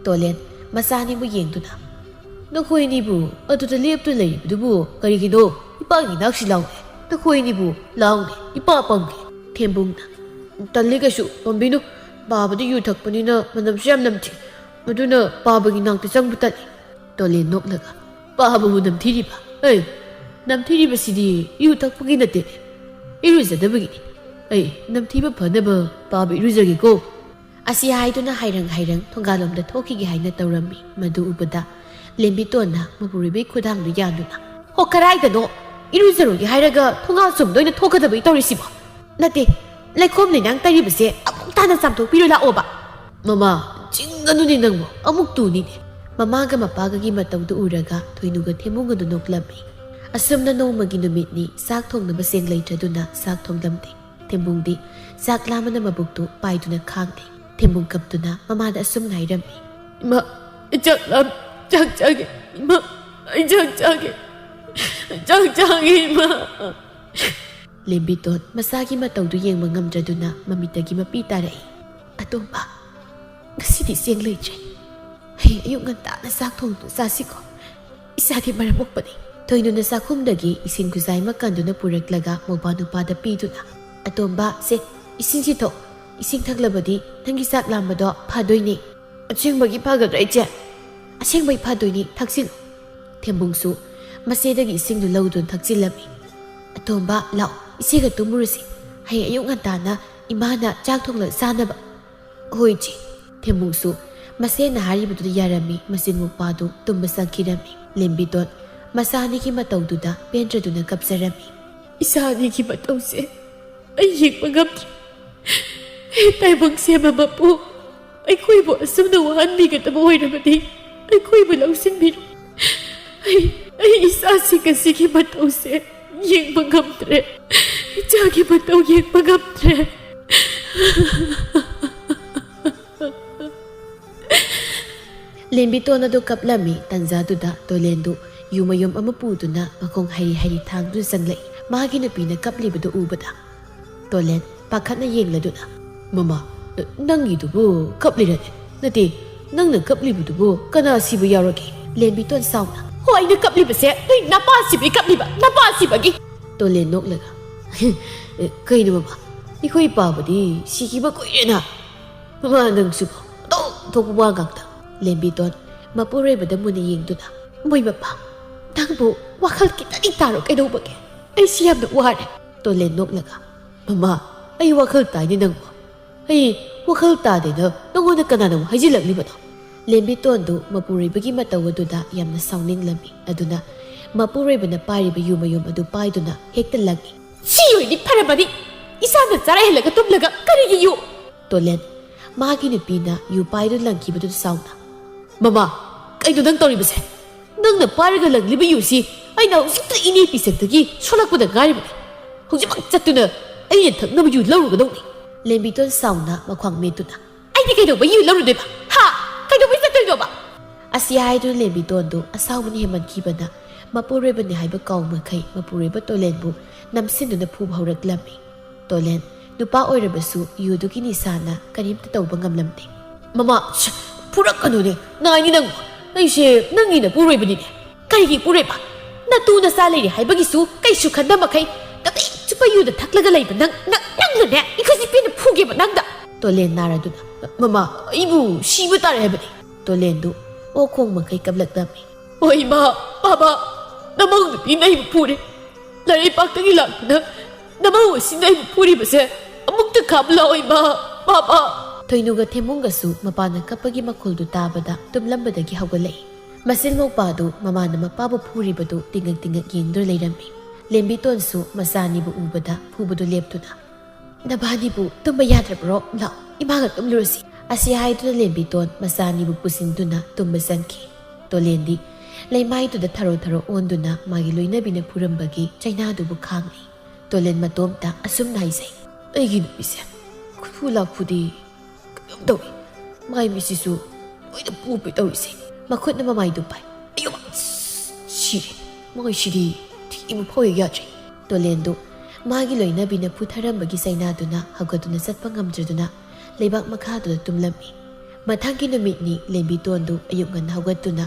ꯇꯣꯂꯦꯟ ꯃꯆꯥ ꯑꯅꯤꯕꯨ ꯌꯦꯡꯗꯨꯅ, "ꯅꯈꯣꯏꯅꯤꯕꯨ ꯑꯗꯨꯗ ꯂꯦꯞꯇꯨꯅ ꯂꯩꯔꯤꯕꯗꯨꯕꯨ ꯀꯔꯤꯒꯤꯅꯣ? ꯏꯄꯥꯒꯤ ꯏꯅꯥꯛꯁꯤ ꯂꯥꯎꯅꯦ꯫ ꯅꯈꯣꯏꯅꯤꯕꯨ ꯂꯥꯎꯅꯦ, ꯏꯄꯥ ꯄꯝꯒꯦ꯫" ꯊꯦꯝꯕꯨꯡꯅ, "ꯇꯜꯂꯤ, ꯀꯩꯁꯨ ꯄꯝꯕꯤꯅꯨ꯫ ꯄꯥꯕꯗꯤ ꯌꯨ ꯊꯛꯄꯅꯤꯅ ꯃꯅꯝꯁꯨ ꯌꯥꯝ ꯅꯝꯊꯤ꯫ ꯑꯗꯨꯅ ꯄꯥꯕꯒꯤ ꯏꯅꯥꯛꯇ ꯆꯪꯕ ꯇꯜꯂꯤ꯫" ꯇꯣꯂꯦꯟ ꯅꯣꯛꯂꯒ, "ꯄꯥꯕꯕꯨ ꯅꯝꯊꯤꯔꯤꯕ? ꯑꯦ, "ꯅꯝꯊꯤꯔꯤꯕꯁꯤꯗꯤ ꯏꯔꯨ ꯊꯛꯄꯒꯤ ꯅꯠꯇꯦ, ꯏꯔꯨꯖꯗꯕꯒꯤꯅꯤ꯫ ꯑꯩ ꯅꯝꯊꯤꯕ ꯐꯅꯕ ꯄꯥꯕ ꯏꯔꯨꯖꯒꯦꯀꯣ"꯫ ꯑꯁꯤ ꯍꯥꯏꯗꯨꯅ ꯍꯥꯏꯔꯪ ꯍꯥꯏꯔꯪ ꯊꯣꯡꯒꯥꯜꯂꯣꯝꯗ ꯊꯣꯛꯈꯤꯒꯦ ꯍꯥꯏꯅ ꯇꯧꯔꯝꯃꯤ꯫ ꯃꯗꯨ ꯎꯕꯗ ꯂꯦꯝꯕꯤꯇꯣꯟꯅ ꯃꯄꯨꯔꯣꯏꯕꯒꯤ ꯈꯨꯗꯥꯡꯗꯨ ꯌꯥꯟꯗꯨꯅ, "ꯍꯣ, ꯀꯔꯥꯏꯗꯅꯣ? ꯏꯔꯨꯖꯔꯨꯒꯦ ꯍꯥꯏꯔꯒ ꯊꯣꯡꯒꯥꯜ ꯆꯨꯝꯗ ꯑꯣꯏꯅ ꯊꯣꯛꯀꯗꯕꯩ ꯇꯧꯔꯤꯁꯤꯕꯣ? ꯅꯠꯇꯦ, ꯂꯩꯈꯣꯝ ꯂꯩꯅꯥꯡ ꯇꯩꯔꯤꯕꯁꯦ ꯑꯃꯨꯛ ꯇꯥꯅ ꯆꯥꯝꯊꯣꯛꯄꯤꯔꯣ ꯂꯥꯛꯑꯣꯕ"꯫ "ꯃꯃꯥ, ꯆꯤꯡꯒꯅꯨꯅꯦ ꯅꯪꯕꯨ, ꯑꯃꯨꯛ ꯇꯨꯅꯤꯅꯦ"꯫ ꯃꯃꯥꯒ ꯃꯄꯥꯒꯒꯤ ꯃꯇꯧꯗꯨ ꯎꯔꯒ ꯊꯣꯏꯅꯨꯒ ꯊꯦꯝꯕꯨꯡꯒꯗꯨ ꯅꯣꯛꯂꯝꯃꯤ꯫ ꯑꯁꯨꯝꯅ ꯅꯣꯡꯃꯒꯤ ꯅꯨꯃꯤꯠꯅꯤ꯫ ꯆꯥꯛ ꯊꯣꯡꯅꯕ ꯆꯦꯡ ꯂꯩꯇ꯭ꯔꯗꯨꯅ ꯆꯥꯛ ꯊꯣꯡꯂꯝꯗꯦ꯫ ꯊꯦꯝꯕꯨꯡꯗꯤ ꯆꯥꯛ ꯂꯥꯝꯕꯅ ꯃꯕꯨꯛꯇꯨ ꯄꯥꯏꯗꯨꯅ ꯈꯥꯡꯂꯦ꯫ ꯊꯦꯝꯕꯨꯡ ꯀꯞꯇꯨꯅ ꯃꯃꯥꯗ ꯑꯁꯨꯝꯅ ꯍꯥꯏꯔꯝꯃꯤ, "ꯏꯃꯥ, ꯑꯩ ꯆꯥꯛ ꯂꯥꯝ, ꯆꯥꯛ ꯆꯥꯒꯦ꯫ ꯏꯃꯥ, ꯑꯩ ꯆꯥꯛ ꯆꯥꯒꯦ꯫ ꯆꯥꯛ ꯆꯥꯒꯦ, ꯏꯃꯥ"꯫ ꯂꯦꯝꯕꯤꯇꯣꯟ ꯃꯆꯥꯒꯤ ꯃꯇꯧꯗꯨ ꯌꯦꯡꯕ ꯉꯝꯗ꯭ꯔꯗꯨꯅ ꯃꯃꯤꯠꯇꯒꯤ ꯃꯄꯤ ꯇꯥꯔꯛꯏ꯫ "ꯑꯇꯣꯝꯕ, ꯉꯁꯤꯗꯤ ꯆꯦꯡ ꯂꯩꯇ꯭ꯔꯦ꯫ ꯍꯌꯦꯡ ꯑꯌꯨꯛ ꯉꯟꯇꯥꯅ ꯆꯥꯛ ꯊꯣꯡꯗꯨꯅ ꯆꯥꯁꯤꯀꯣ꯫ ꯏꯁꯥꯗꯤ ꯃꯔꯝ ꯃꯣꯛꯄꯅꯤ"꯫ ꯊꯣꯏꯅꯨꯅ ꯆꯥꯛꯈꯨꯝꯗꯒꯤ ꯏꯁꯤꯡ ꯈꯨꯖꯥꯏ ꯑꯃ ꯀꯟꯗꯨꯅ ꯄꯨꯔꯛꯂꯒ ꯃꯧꯄꯥ ꯅꯨꯄꯥꯗ ꯄꯤꯗꯨꯅ, "ꯑꯇꯣꯝꯕ, ꯁꯦ, ꯏꯁꯤꯡꯁꯤ ꯊꯛ꯫ ꯏꯁꯤꯡ ꯊꯛꯂꯕꯗꯤ ꯅꯪꯒꯤ ꯆꯥꯛ ꯂꯥꯝꯕꯗꯣ ꯐꯗꯣꯏꯅꯦ"꯫ "ꯑꯁꯦꯡꯕꯒꯤ ꯐꯒꯗ꯭ꯔꯥ, ꯏꯆꯦ?" "ꯑꯁꯦꯡꯕꯩ ꯐꯗꯣꯏꯅꯤ, ꯊꯛꯆꯤꯜꯂꯨ"꯫ ꯊꯦꯝꯕꯨꯡꯁꯨ ꯃꯆꯦꯗꯒꯤ ꯏꯁꯤꯡꯗꯨ ꯂꯧꯗꯨꯅ ꯊꯛꯆꯤꯜꯂꯝꯃꯤ꯫ "ꯑꯇꯣꯝꯕ, ꯂꯥꯛꯑꯣ, ꯏꯆꯦꯒ ꯇꯨꯝꯃꯨꯔꯁꯤ꯫ ꯍꯌꯦꯡ ꯑꯌꯨꯛ ꯉꯟꯇꯥꯅ ꯏꯃꯥꯅ ꯆꯥꯛ ꯊꯣꯡꯂꯒ ꯆꯥꯅꯕ"꯫ "ꯍꯣꯏ, ꯏꯆꯦ"꯫ ꯊꯦꯝꯕꯨꯡꯁꯨ ꯃꯆꯦꯅ ꯍꯥꯏꯔꯤꯕꯗꯨꯗ ꯌꯥꯔꯝꯃꯤ꯫ ꯃꯆꯤꯟ ꯃꯧꯄꯥꯗꯨ ꯇꯨꯝꯕ ꯆꯪꯈꯤꯔꯝꯃꯤ꯫ ꯂꯦꯝꯕꯤꯇꯣꯟ ꯃꯆꯥ ꯑꯅꯤꯒꯤ ꯃꯇꯧꯗꯨꯗ ꯄꯦꯟꯗ꯭ꯔꯗꯨꯅ ꯀꯞꯆꯔꯝꯃꯤ꯫ "ꯏꯆꯥ ꯑꯅꯤꯒꯤ ꯃꯇꯧꯁꯦ ꯑꯩ ꯌꯦꯡꯕ ꯉꯝꯗ꯭ꯔꯦ꯫ ꯍꯦ, ꯇꯥꯏꯕꯪ ꯁꯦꯝꯕ ꯃꯄꯨ, ꯑꯩꯈꯣꯏꯕꯨ ꯑꯁꯨꯝꯅ ꯋꯥꯍꯟꯕꯤꯒꯗꯕ ꯑꯣꯏꯔꯕꯗꯤ ꯑꯩꯈꯣꯏꯕꯨ ꯂꯧꯁꯤꯟꯕꯤꯔꯣ꯫ ꯑꯩ, ꯑꯩ ꯏꯆꯥꯁꯤꯡ ꯑꯁꯤꯒꯤ ꯃꯇꯧꯁꯦ ꯌꯦꯡꯕ ꯉꯝꯗ꯭ꯔꯦ꯫ ꯏꯆꯥꯒꯤ ꯃꯇꯧ ꯌꯦꯡꯕ ꯉꯝꯗ꯭ꯔꯦ"꯫ ꯂꯦꯝꯕꯤꯇꯣꯟ ꯑꯗꯨ ꯀꯞꯂꯝꯃꯤ꯫ ꯇꯟꯖꯥꯗꯨꯗ ꯇꯣꯂꯦꯟꯗꯨ ꯌꯨ ꯃꯌꯨꯝ ꯑꯃ ꯄꯨꯗꯨꯅ ꯃꯈꯣꯡ ꯍꯩꯔꯤ ꯍꯩꯔꯤ ꯊꯥꯡꯗꯨꯅ ꯆꯪꯂꯛꯏ꯫ ꯃꯥꯒꯤ ꯅꯨꯄꯤꯅ ꯀꯞꯂꯤꯕꯗꯨ ꯎꯕꯗ ꯇꯣꯂꯦꯟ ꯄꯥꯈꯠꯅ ꯌꯦꯡꯂꯗꯨꯅ, "ꯃꯃꯥ, ꯅ-, ꯅꯪꯒꯤꯗꯨꯕꯨ ꯀꯞꯂꯤꯔꯅꯦ? ꯅꯠꯇꯦ, ꯅꯪꯅ ꯀꯞꯂꯤꯕꯗꯨꯕꯨ ꯀꯅꯥ ꯁꯤꯕ ꯌꯥꯎꯔꯒꯦ?" ꯂꯦꯝꯕꯤꯇꯣꯟ ꯁꯥꯎꯅ, "ꯍꯣ, ꯑꯩꯅ ꯀꯞꯂꯤꯕꯁꯦ ꯅꯣꯏ ꯅꯄꯥ ꯁꯤꯕꯒꯤ ꯀꯞꯂꯤꯕ, ꯅꯄꯥ ꯁꯤꯕꯒꯤ!" ꯇꯣꯂꯦꯟ ꯅꯣꯛꯂꯒ, "ꯀꯩꯅꯣ ꯃꯃꯥ, ꯑꯩꯈꯣꯏ ꯄꯥꯕꯗꯤ ꯁꯤꯈꯤꯕ ꯀꯨꯏꯔꯦꯅ꯫ ꯃꯃꯥ, ꯅꯪꯁꯨ ꯑꯗꯨꯝ ꯊꯣꯛꯄ ꯋꯥ ꯉꯥꯛꯇ"꯫ ꯂꯦꯝꯕꯤꯇꯣꯟ ꯃꯄꯨꯔꯣꯏꯕꯗ ꯃꯨꯟꯅ ꯌꯦꯡꯗꯨꯅ, "ꯃꯣꯏ ꯃꯄꯥ, "ꯅꯪꯕꯨ ꯋꯥꯈꯜ ꯈꯤꯇꯗꯤ ꯇꯥꯔꯣ, ꯀꯩꯗꯧꯕꯒꯦ? ꯑꯩꯁꯤ ꯌꯥꯝꯅ ꯋꯥꯔꯦ꯫" ꯇꯣꯂꯦꯟ ꯅꯣꯛꯂꯒ, "ꯃꯃꯥ, ꯑꯩ ꯋꯥꯈꯜ ꯇꯥꯏꯅꯦ ꯅꯪꯕꯨ꯫ ꯑꯩ ꯋꯥꯈꯜ ꯇꯥꯗꯦꯅ ꯅꯉꯣꯟꯗ ꯀꯅꯥꯅ ꯑꯃꯨꯛ ꯍꯥꯏꯖꯤꯜꯂꯛꯂꯤꯕꯅꯣ?" ꯂꯦꯝꯕꯤꯇꯣꯟꯗꯨ ꯃꯄꯨꯔꯣꯏꯕꯒꯤ ꯃꯇꯧ ꯑꯗꯨꯗ ꯌꯥꯝꯅ ꯁꯥꯎꯅꯤꯡꯂꯝꯃꯤ꯫ ꯑꯗꯨꯅ ꯃꯄꯨꯔꯣꯏꯕꯅ ꯄꯥꯏꯔꯤꯕ ꯌꯨ ꯃꯌꯨꯝ ꯑꯗꯨ ꯄꯥꯏꯗꯨꯅ ꯍꯦꯛꯇ ꯂꯪꯏ꯫ "ꯁꯤ ꯑꯣꯏꯗꯤ ꯐꯔꯕꯅꯤ꯫ ꯏꯁꯥꯅ ꯆꯥꯔꯥ ꯍꯦꯜꯂꯒ ꯇꯨꯝꯂꯒ ꯀꯔꯤꯒꯤ ꯌꯨ?" ꯇꯣꯂꯦꯟ, ꯃꯥꯒꯤ ꯅꯨꯄꯤꯅ ꯌꯨ ꯄꯥꯏꯗꯨꯅ ꯂꯪꯈꯤꯕꯗꯨꯗ ꯁꯥꯎꯅ, "ꯃꯃꯥ, ꯀꯩꯅꯣ ꯅꯪ ꯇꯧꯔꯤꯕꯁꯦ? ꯅꯪꯅ ꯄꯥꯏꯔꯒ ꯂꯪꯂꯤꯕ ꯌꯨꯁꯤ ꯑꯩꯅ ꯍꯧꯖꯤꯛꯇ ꯏꯅꯦ ꯄꯤꯁꯛꯇꯒꯤ ꯁꯣꯜꯂꯛꯄꯗ ꯉꯥꯏꯔꯤꯕꯅꯤ꯫ ꯍꯧꯖꯤꯛꯃꯛ ꯆꯠꯇꯨꯅ ꯑꯩꯅ ꯊꯛꯅꯕ ꯌꯨ ꯂꯧꯔꯨꯒꯗꯧꯅꯤ꯫" ꯂꯦꯝꯕꯤꯇꯣꯟ ꯁꯥꯎꯅ ꯃꯈ꯭ꯋꯥꯡ ꯃꯦꯠꯇꯨꯅ, "ꯑꯩꯗꯤ ꯀꯩꯗꯧꯕ ꯌꯨ ꯂꯧꯔꯨꯗꯣꯏꯕ? ꯍꯥ? ꯀꯩꯗꯧꯕꯩ ꯆꯠꯇꯣꯏꯅꯣꯕ?" ꯑꯁꯤ ꯍꯥꯏꯗꯨꯅ ꯂꯦꯝꯕꯤꯇꯣꯟꯗꯨ ꯑꯁꯥꯎꯕꯅ ꯍꯦꯟꯃꯟꯈꯤꯕꯅ ꯃꯄꯨꯔꯣꯏꯕꯅ ꯍꯥꯏꯕ ꯀꯥꯎ ꯃꯈꯩ ꯃꯄꯨꯔꯣꯏꯕ ꯇꯣꯂꯦꯟꯕꯨ ꯅꯝꯁꯤꯟꯗꯨꯅ ꯐꯨꯕ ꯍꯧꯔꯛꯂꯝꯃꯤ꯫ ꯇꯣꯂꯦꯟ, ꯅꯨꯄꯥ ꯑꯣꯏꯔꯕꯁꯨ ꯌꯨꯗꯨꯒꯤ ꯅꯤꯁꯥꯅ ꯀꯔꯤꯝꯇ ꯇꯧꯕ ꯉꯝꯂꯝꯗꯦ꯫ "ꯃꯃꯥ, ꯁ, ꯐꯨꯔꯛꯀꯅꯨꯅꯦ, ꯅꯥꯏꯅꯤ ꯅꯪꯕꯨ꯫ ꯑꯩꯁꯦ ꯅꯪꯒꯤ ꯅꯄꯨꯔꯣꯏꯕꯅꯤꯅꯦ꯫ ꯀꯔꯤꯒꯤ ꯏꯄꯨꯔꯣꯏꯕ? ꯅꯇꯨ ꯅꯆꯥ ꯂꯩꯔꯦ ꯍꯥꯏꯕꯒꯤꯁꯨ ꯀꯩꯁꯨ ꯈꯟꯗ ꯃꯈꯩ ꯅꯨꯃꯤꯠ ꯆꯨꯞꯄ ꯌꯨꯗ ꯊꯛꯂꯒ ꯂꯩꯕ ꯅꯪ, ꯅꯪ, ꯅꯪꯅꯅꯦ, ꯏꯈꯣꯏꯁꯤ ꯄꯦꯟꯅ ꯐꯨꯒꯦꯕ ꯅꯪꯗ꯫" ꯇꯣꯂꯦꯟ ꯅꯥꯔꯗꯨꯅ, "ꯃꯃꯥ, ꯑꯩꯕꯨ ꯁꯤꯕ ꯇꯥꯔꯦ ꯍꯥꯏꯕꯅꯤ꯫" ꯇꯣꯂꯦꯟꯗꯨ ꯑꯣꯛ ꯈꯣꯡ ꯃꯈꯩ ꯀꯞꯂꯛꯂꯝꯃꯤ꯫ "ꯑꯣ ꯏꯃꯥ, ꯕꯥꯕꯥ, ꯅꯃꯧ ꯅꯨꯄꯤꯅ ꯑꯩꯕꯨ ꯐꯨꯔꯦ꯫ ꯂꯥꯏꯔꯩꯄꯥꯛꯇꯒꯤ ꯂꯥꯛꯇꯨꯅ ꯅꯃꯧ ꯑꯁꯤꯅ ꯑꯩꯕꯨ ꯐꯨꯔꯤꯕꯁꯦ ꯑꯃꯨꯛꯇ ꯈꯥꯝꯂꯛꯑꯣ ꯏꯃꯥ, ꯕꯥꯕꯥ꯫" ꯊꯣꯏꯅꯨꯒ ꯊꯦꯝꯕꯨꯡꯒꯁꯨ ꯃꯄꯥꯅ ꯀꯞꯄꯒꯤ ꯃꯈꯣꯜꯗꯨ ꯇꯥꯕꯗ ꯇꯨꯝꯂꯝꯕꯗꯒꯤ ꯍꯧꯒꯠꯂꯛꯏ꯫ ꯃꯁꯤꯜ ꯃꯧꯄꯥꯗꯨ ꯃꯃꯥꯅ ꯃꯄꯥꯕꯨ ꯐꯨꯔꯤꯕꯗꯨ ꯇꯤꯡꯉꯛ ꯇꯤꯡꯉꯛ ꯌꯦꯡꯗꯨꯅ ꯂꯩꯔꯝꯃꯤ꯫ ꯂꯦꯝꯕꯤꯇꯣꯟꯁꯨ ꯃꯆꯥ ꯑꯅꯤꯕꯨ ꯎꯕꯗ ꯐꯨꯕꯗꯨ ꯂꯦꯞꯇꯨꯅ, "ꯅꯕꯥꯅꯤꯕꯨ ꯇꯨꯝꯕ ꯌꯥꯗ꯭ꯔꯕ꯭ꯔꯣ? ꯂꯥꯛꯑꯣ, ꯏꯃꯥꯒ ꯇꯨꯝꯂꯨꯔꯁꯤ꯫" ꯑꯁꯤ ꯍꯥꯏꯗꯨꯅ ꯂꯦꯝꯕꯤꯇꯣꯟ ꯃꯆꯥ ꯑꯅꯤꯕꯨ ꯄꯨꯁꯤꯟꯗꯨꯅ ꯇꯨꯝꯕ ꯆꯪꯈꯤ꯫ ꯇꯣꯂꯦꯟꯗꯤ ꯂꯩꯃꯥꯏꯗꯨꯗ ꯊꯔꯣ ꯊꯔꯣ ꯑꯣꯟꯗꯨꯅ ꯃꯥꯒꯤ ꯂꯣꯏꯅꯕꯤꯅ ꯐꯨꯔꯝꯕꯒꯤ ꯆꯩꯅꯥꯗꯨꯕꯨ ꯈꯥꯡꯂꯤ꯫ ꯇꯣꯂꯦꯟ ꯃꯇꯣꯝꯇ ꯑꯁꯨꯝꯅ ꯍꯥꯏꯖꯩ, "ꯑꯩꯒꯤ ꯅꯨꯄꯤꯁꯦ ꯈꯨꯐꯨ ꯂꯥꯛꯐꯨꯗꯤ ꯀꯩꯅꯣꯝ ꯇꯧꯏ꯫ ꯃꯥꯏ ꯃꯤꯠꯁꯤꯁꯨ ꯂꯣꯏꯅ ꯄꯣꯞꯄꯤ ꯇꯧꯔꯤꯁꯦ꯫ ꯃꯈꯨꯠꯅ ꯃꯃꯥꯏꯗꯨ ꯄꯥꯏ꯫ ꯑꯌꯣ, ꯁꯤꯔꯦ꯫ ꯃꯥꯏꯁꯤꯗꯤ ꯊꯤ ꯑꯃ ꯐꯥꯎ ꯌꯥꯗ꯭ꯔꯦ꯫" ꯇꯣꯂꯦꯟꯗꯨ ꯃꯥꯒꯤ ꯂꯣꯏꯅꯕꯤꯅ ꯐꯨꯊꯔꯝꯕꯒꯤ ꯆꯩꯅꯥꯗꯨꯅ ꯍꯧꯒꯠꯇꯨꯅ ꯆꯠꯄ ꯉꯝꯗ꯭ꯔꯗꯨꯅ ꯂꯩꯕꯥꯛ ꯃꯈꯥꯗꯨꯗ ꯇꯨꯝꯂꯝꯃꯤ꯫ ꯃꯊꯪꯒꯤ ꯅꯨꯃꯤꯠꯅꯤ꯫ ꯂꯦꯝꯕꯤꯇꯣꯟꯗꯨ ꯑꯌꯨꯛ ꯉꯟꯅ ꯍꯧꯒꯠꯇꯨꯅ